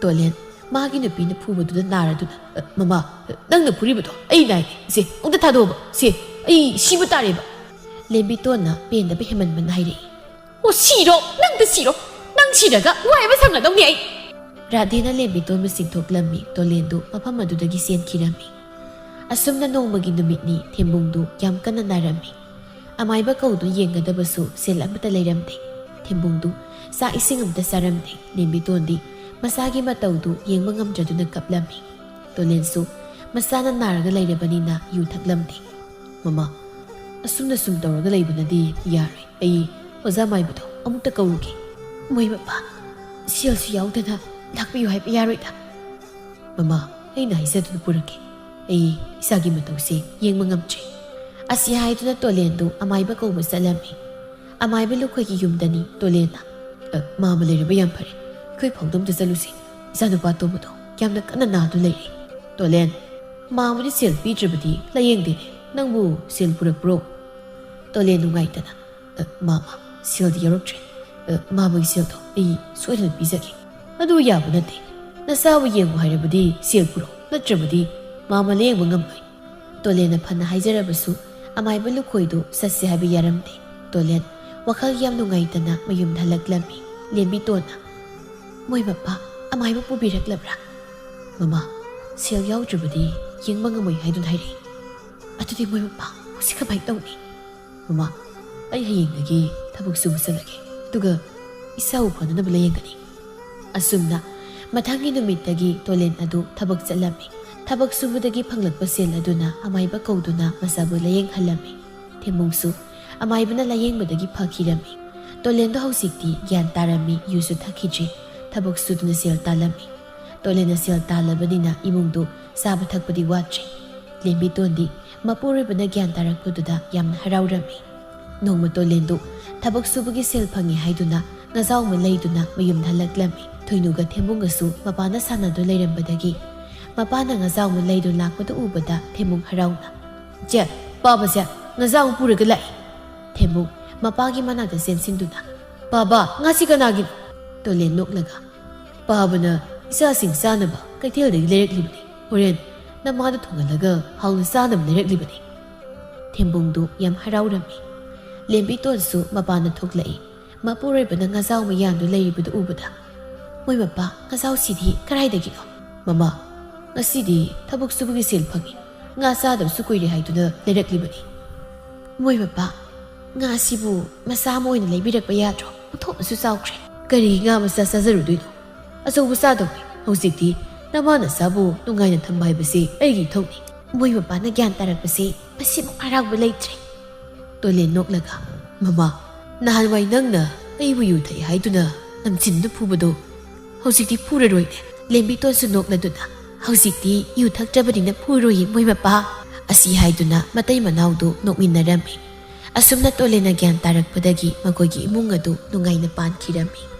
ꯇꯣꯂꯦꯟ ꯃꯥꯒꯤ ꯅꯨꯄꯤꯅ ꯐꯨꯕꯗꯨꯗ ꯅꯥꯔꯗꯨꯅ, "ꯑ, ꯃꯃꯥ, ꯑ, ꯅꯪꯅ ꯐꯨꯔꯤꯕꯗꯣ ꯑꯩ ꯅꯥꯏꯅꯦ꯫ ꯁꯦ, ꯑꯝꯇ ꯊꯥꯗꯣꯛꯑꯣꯕ꯫ ꯁꯦ, ꯑꯩ ꯁꯤꯕ ꯇꯥꯔꯦꯕ"꯫ ꯂꯦꯝꯕꯤꯇꯣꯟꯅ ꯄꯦꯟꯗꯕ ꯍꯦꯃꯟꯕꯅ ꯍꯥꯏꯔꯛꯏ꯫ "ꯑꯣ, ꯁꯤꯔꯣ? ꯅꯪꯗ ꯁꯤꯔꯣ? ꯅꯪ ꯁꯤꯔꯒ ꯋꯥꯏ ꯑꯃ ꯁꯪꯒꯗꯧꯅꯤ ꯑꯩ"꯫ ꯔꯥꯙꯦꯅ ꯂꯦꯝꯕꯤꯇꯣꯟꯕꯨ ꯆꯤꯡꯊꯣꯛꯂꯝꯃꯤ꯫ ꯇꯣꯂꯦꯟꯗꯨ ꯃꯐꯝ ꯑꯗꯨꯗꯒꯤ ꯆꯦꯟꯈꯤꯔꯝꯃꯤ꯫ ꯑꯁꯨꯝꯅ ꯅꯣꯡꯃꯒꯤ ꯅꯨꯃꯤꯠꯅꯤ꯫ ꯊꯦꯝꯕꯨꯡꯗꯨ ꯌꯥꯝ ꯀꯟꯅ ꯅꯥꯔꯝꯃꯤ꯫ ꯑꯃꯥꯏꯕ ꯀꯧꯗꯨꯅ ꯌꯦꯡꯒꯗꯕꯁꯨ ꯁꯦꯜ ꯑꯃꯠꯇ ꯂꯩꯔꯝꯗꯦ꯫ ꯊꯦꯝꯕꯨꯡꯗꯨ ꯆꯥꯛ ꯏꯁꯤꯡ ꯑꯃꯠꯇ ꯆꯥꯔꯝꯗꯦ꯫ ꯂꯦꯝꯕꯤꯇꯣꯟꯗꯤ ꯃꯆꯥꯒꯤ ꯃꯇꯧꯗꯨ ꯌꯦꯡꯕ ꯉꯝꯗ꯭ꯔꯗꯨꯅ ꯀꯞꯂꯝꯃꯤ꯫ ꯇꯣꯂꯦꯟꯁꯨ ꯃꯆꯥꯅ ꯅꯥꯔꯒ ꯂꯩꯔꯕꯅꯤꯅ ꯌꯨ ꯊꯛꯂꯝꯗꯦ꯫ "ꯃꯃꯥ, ꯑꯁꯨꯝꯅ ꯁꯨꯝ ꯇꯧꯔꯒ ꯂꯩꯕꯅꯗꯤ ꯌꯥꯔꯣꯏ꯫ ꯑꯩ ꯑꯣꯖꯥ ꯃꯥꯏꯕꯗꯣ ꯑꯃꯨꯛꯇ ꯀꯧꯔꯨꯒꯦ꯫" "ꯃꯣꯏ ꯃꯄꯥ, ꯁꯦꯜꯁꯨ ꯌꯥꯎꯗꯅ ꯂꯥꯛꯄꯤꯌꯨ ꯍꯥꯏꯕ ꯌꯥꯔꯣꯏꯗ꯫" "ꯃꯃꯥ, ꯑꯩꯅ ꯍꯥꯏꯖꯗꯨꯅ ꯄꯨꯔꯛꯀꯦ꯫ ꯑꯩ ꯏꯁꯥꯒꯤ ꯃꯇꯧꯁꯦ ꯌꯦꯡꯕ ꯉꯝꯗ꯭ꯔꯦ꯫" ꯑꯁꯤ ꯍꯥꯏꯗꯨꯅ ꯇꯣꯂꯦꯟꯗꯨ ꯑꯃꯥꯏꯕ ꯀꯧꯕ ꯆꯠꯂꯝꯃꯤ꯫ ꯑꯃꯥꯏꯕ ꯂꯨꯈꯣꯏꯒꯤ ꯌꯨꯝꯗꯅꯤ ꯇꯣꯂꯦꯟꯅ꯫ "ꯑ, ꯃꯥꯃ ꯂꯩꯔꯕ ꯌꯥꯝ ꯐꯔꯦ꯫ ꯑꯩꯈꯣꯏ ꯐꯥꯎꯗ ꯑꯝꯇ ꯆꯠꯂꯨꯁꯤ꯫ ꯏꯆꯥꯅꯨꯄꯥ ꯇꯣꯝꯕꯗꯣ ꯌꯥꯝꯅ ꯀꯟꯅ ꯅꯥꯗꯨꯅ ꯂꯩꯔꯦ꯫" "ꯇꯣꯂꯦꯟ, ꯃꯥꯃꯗꯤ ꯁꯦꯜ ꯄꯤꯗ꯭ꯔꯕꯗꯤ ꯂꯥꯌꯦꯡꯗꯦꯅꯦ꯫ ꯅꯪꯕꯨ ꯁꯦꯜ ꯄꯨꯔꯛꯄ꯭ꯔꯣ?" ꯇꯣꯂꯦꯟ ꯅꯨꯡꯉꯥꯏꯇꯅ꯫ "ꯑ, ꯃꯥꯃ, ꯁꯦꯜꯗꯤ ꯌꯥꯎꯔꯛꯇ꯭ꯔꯦ꯫ ꯑ, ꯃꯥꯃꯒꯤ ꯁꯦꯜꯗꯣ ꯑꯩ ꯁꯣꯏꯗꯅ ꯄꯤꯖꯒꯦ꯫" "ꯑꯗꯨ ꯌꯥꯕ ꯅꯠꯇꯦ꯫ ꯅꯆꯥꯕꯨ ꯌꯦꯡꯉꯨ ꯍꯥꯏꯔꯕꯗꯤ ꯁꯦꯜ ꯄꯨꯔꯛꯎ, ꯅꯠꯇ꯭ꯔꯕꯗꯤ ꯃꯥꯃ ꯂꯥꯌꯦꯡꯕ ꯉꯝꯂꯣꯏ꯫" ꯇꯣꯂꯦꯟꯅ ꯐꯅ ꯍꯥꯏꯖꯔꯕꯁꯨ ꯑꯃꯥꯏꯕ ꯂꯨꯈꯣꯏꯗꯨ ꯆꯠꯁꯦ ꯍꯥꯏꯕ ꯌꯥꯔꯝꯗꯦ꯫ ꯇꯣꯂꯦꯟ ꯋꯥꯈꯜ ꯌꯥꯝ ꯅꯨꯡꯉꯥꯏꯇꯅ ꯃꯌꯨꯝꯗ ꯍꯜꯂꯛꯂꯝꯃꯤ꯫ ꯂꯦꯝꯕꯤꯇꯣꯟꯅ, "ꯃꯣꯏ ꯃꯄꯥ ꯑꯃꯥꯏꯕ ꯄꯨꯕꯤꯔꯛꯂꯕ꯭ꯔꯥ?" "ꯃꯃꯥ, ꯁꯦꯜ ꯌꯥꯎꯗ꯭ꯔꯕꯗꯤ ꯌꯦꯡꯕ ꯉꯝꯃꯣꯏ ꯍꯥꯏꯗꯨꯅ ꯍꯥꯏꯔꯛꯏ꯫" "ꯑꯗꯨꯗꯤ ꯃꯣꯏ ꯃꯄꯥ ꯍꯧꯖꯤꯛ ꯀꯃꯥꯏꯅ ꯇꯧꯅꯤ?" "ꯃꯃꯥ, ꯑꯩ ꯍꯌꯦꯡꯗꯒꯤ ꯊꯕꯛ ꯁꯨꯕ ꯆꯠꯂꯒꯦ꯫ ꯑꯗꯨꯒ ꯏꯁꯥꯕꯨ ꯐꯅꯅꯕ ꯂꯥꯌꯦꯡꯒꯅꯤ꯫" ꯑꯁꯨꯝꯅ ꯃꯊꯪꯒꯤ ꯅꯨꯃꯤꯠꯇꯒꯤ ꯇꯣꯂꯦꯟ ꯑꯗꯨ ꯊꯕꯛ ꯆꯠꯂꯝꯃꯤ꯫ ꯊꯕꯛ ꯁꯨꯕꯗꯒꯤ ꯐꯪꯂꯛꯄ ꯁꯦꯜ ꯑꯗꯨꯅ ꯑꯃꯥꯏꯕ ꯀꯧꯗꯨꯅ ꯃꯆꯥꯕꯨ ꯂꯥꯌꯦꯡꯍꯜꯂꯝꯃꯤ꯫ ꯊꯦꯝꯕꯨꯡꯁꯨ ꯑꯃꯥꯏꯕꯅ ꯂꯥꯌꯦꯡꯕꯗꯒꯤ ꯐꯈꯤꯔꯝꯃꯤ꯫ ꯇꯣꯂꯦꯟꯗꯣ ꯍꯧꯖꯤꯛꯇꯤ ꯒ꯭ꯌꯥꯟ ꯇꯥꯔꯝꯃꯤ, ꯌꯨꯁꯨ ꯊꯛꯈꯤꯗ꯭ꯔꯦ꯫ ꯊꯕꯛ ꯁꯨꯗꯨꯅ ꯁꯦꯜ ꯇꯥꯜꯂꯝꯃꯤ꯫ ꯇꯣꯂꯦꯟꯅ ꯁꯦꯜ ꯇꯥꯜꯂꯕꯅꯤꯅ ꯏꯃꯨꯡꯗꯨ ꯆꯥꯕ ꯊꯛꯄꯗꯤ ꯋꯥꯠꯇ꯭ꯔꯦ꯫ ꯂꯦꯝꯕꯤꯇꯣꯟꯗꯤ ꯃꯄꯨꯔꯣꯏꯕꯅ ꯒ꯭ꯌꯥꯟ ꯇꯥꯔꯛꯄꯗꯨꯗ ꯌꯥꯝꯅ ꯍꯔꯥꯎꯔꯝꯃꯤ꯫ ꯅꯣꯡꯃ ꯇꯣꯂꯦꯟꯗꯨ ꯊꯕꯛ ꯁꯨꯕꯒꯤ ꯁꯦꯜ ꯐꯪꯉꯤ ꯍꯥꯏꯗꯨꯅ ꯉꯥꯖꯥꯎ ꯑꯃ ꯂꯩꯗꯨꯅ ꯃꯌꯨꯝꯗ ꯍꯜꯂꯛꯂꯝꯃꯤ꯫ ꯊꯣꯏꯅꯨꯒ ꯊꯦꯝꯕꯨꯡꯒꯁꯨ ꯃꯄꯥꯟꯗ ꯁꯥꯟꯅꯗꯨꯅ ꯂꯩꯔꯝꯕꯗꯒꯤ ꯃꯄꯥꯅ ꯉꯥꯖꯥꯎ ꯑꯃ ꯂꯩꯗꯨꯅ ꯂꯥꯛꯄꯗꯨ ꯎꯕꯗ ꯊꯦꯝꯕꯨꯡ ꯍꯔꯥꯎꯅ, "ꯆꯦ, ꯄꯥꯕꯁꯦ ꯉꯥꯖꯥꯎ ꯑꯃ ꯄꯨꯔꯒ ꯂꯥꯛꯏ꯫" ꯊꯦꯝꯕꯨꯡ ꯃꯄꯥꯒꯤ ꯃꯅꯥꯛꯇ ꯆꯦꯟꯁꯤꯟꯗꯨꯅ, "ꯄꯥꯕ, ꯉꯥꯁꯤ ꯀꯅꯥꯒꯤꯅꯣ?" ꯇꯣꯂꯦꯟ ꯅꯣꯛꯂꯒ, "ꯄꯥꯕꯅ ꯏꯆꯥꯁꯤꯡ ꯆꯥꯅꯕ ꯀꯩꯊꯦꯜꯗꯒꯤ ꯂꯩꯔꯛꯂꯤꯕꯅꯤ꯫ ꯍꯣꯔꯦꯟ ꯅꯃꯥꯗ ꯊꯣꯡꯍꯜꯂꯒ ꯍꯥꯎꯅ ꯆꯥꯅꯕ ꯂꯩꯔꯛꯂꯤꯕꯅꯤ꯫" ꯊꯦꯝꯕꯨꯡꯗꯨ ꯌꯥꯝ ꯍꯔꯥꯎꯔꯝꯃꯤ꯫ ꯂꯦꯝꯕꯤꯇꯣꯟꯁꯨ ꯃꯄꯥꯟꯗ ꯊꯣꯛꯂꯛꯏ꯫ ꯃꯄꯨꯔꯣꯏꯕꯅ ꯉꯥꯖꯥꯎ ꯑꯃ ꯌꯥꯟꯗꯨꯅ ꯂꯩꯔꯤꯕꯗꯨ ꯎꯕꯗ, "ꯃꯣꯏ ꯃꯄꯥ, ꯉꯥꯖꯥꯎꯁꯤꯗꯤ ꯀꯗꯥꯏꯗꯒꯤꯅꯣ?" "ꯃꯃꯥ, ꯉꯁꯤꯗꯤ ꯊꯕꯛ ꯁꯨꯕꯒꯤ ꯁꯦꯜ ꯐꯪꯉꯤ꯫ ꯉꯥ ꯆꯥꯗꯕꯁꯨ ꯀꯨꯏꯔꯦ ꯍꯥꯏꯗꯨꯅ ꯂꯩꯔꯛꯂꯤꯕꯅꯤ꯫" "ꯃꯣꯏ ꯃꯄꯥ, ꯉꯥꯁꯤꯕꯨ ꯃꯆꯥ ꯑꯃ ꯑꯣꯏꯅ ꯂꯩꯕꯤꯔꯛꯄ ꯌꯥꯗ꯭ꯔꯣ? ꯑꯣꯟꯊꯣꯛꯅꯁꯨ ꯆꯥꯎꯈ꯭ꯔꯦ꯫" "ꯀꯔꯤ ꯉꯥ ꯃꯆꯥ ꯆꯥꯖꯔꯨꯗꯣꯏꯅꯣ? ꯑꯆꯧꯕ ꯆꯥꯗꯧꯔꯦ꯫ ꯍꯧꯖꯤꯛꯇꯤ ꯅꯃꯥ ꯅꯆꯥꯕꯨ ꯅꯨꯡꯉꯥꯏꯅ ꯊꯝꯕ ꯍꯥꯏꯕꯁꯤ ꯑꯩꯒꯤ ꯏꯊꯧꯅꯤ꯫ ꯃꯣꯏ ꯃꯄꯥꯅ ꯒ꯭ꯌꯥꯟ ꯇꯥꯔꯛꯄꯁꯤ ꯃꯁꯤꯃꯨꯛ ꯍꯔꯥꯎꯕ ꯂꯩꯇ꯭ꯔꯦ꯫ ꯇꯣꯂꯦꯟ ꯅꯣꯛꯂꯒ, "ꯃꯃꯥ, ꯅꯍꯥꯟꯋꯥꯏ ꯅꯪꯅ ꯑꯩꯕꯨ ꯌꯨ ꯊꯛꯏ ꯍꯥꯏꯗꯨꯅ ꯅꯝꯊꯤꯅ ꯐꯨꯕꯗꯣ ꯍꯧꯖꯤꯛꯇꯤ ꯐꯨꯔꯔꯣꯏꯅꯦ꯫" ꯂꯦꯝꯕꯤꯇꯣꯟꯁꯨ ꯅꯣꯛꯂꯗꯨꯅ, "ꯍꯧꯖꯤꯛꯇꯤ ꯌꯨ ꯊꯛꯇ꯭ꯔꯕꯅꯤꯅ ꯐꯨꯔꯣꯏꯌꯦ ꯃꯣꯏ ꯃꯄꯥ" ꯑꯁꯤ ꯍꯥꯏꯗꯨꯅ ꯃꯇꯩ ꯃꯅꯥꯎꯗꯨ ꯅꯣꯛꯃꯤꯟꯅꯔꯝꯃꯤ꯫ ꯑꯁꯨꯝꯅ ꯇꯣꯂꯦꯟꯅ ꯒ꯭ꯌꯥꯟ ꯇꯥꯔꯛꯄꯗꯒꯤ ꯃꯈꯣꯏꯒꯤ ꯏꯃꯨꯡ ꯑꯗꯨ ꯅꯨꯡꯉꯥꯏꯅ ꯄꯥꯟꯈꯤꯔꯝꯃꯤ꯫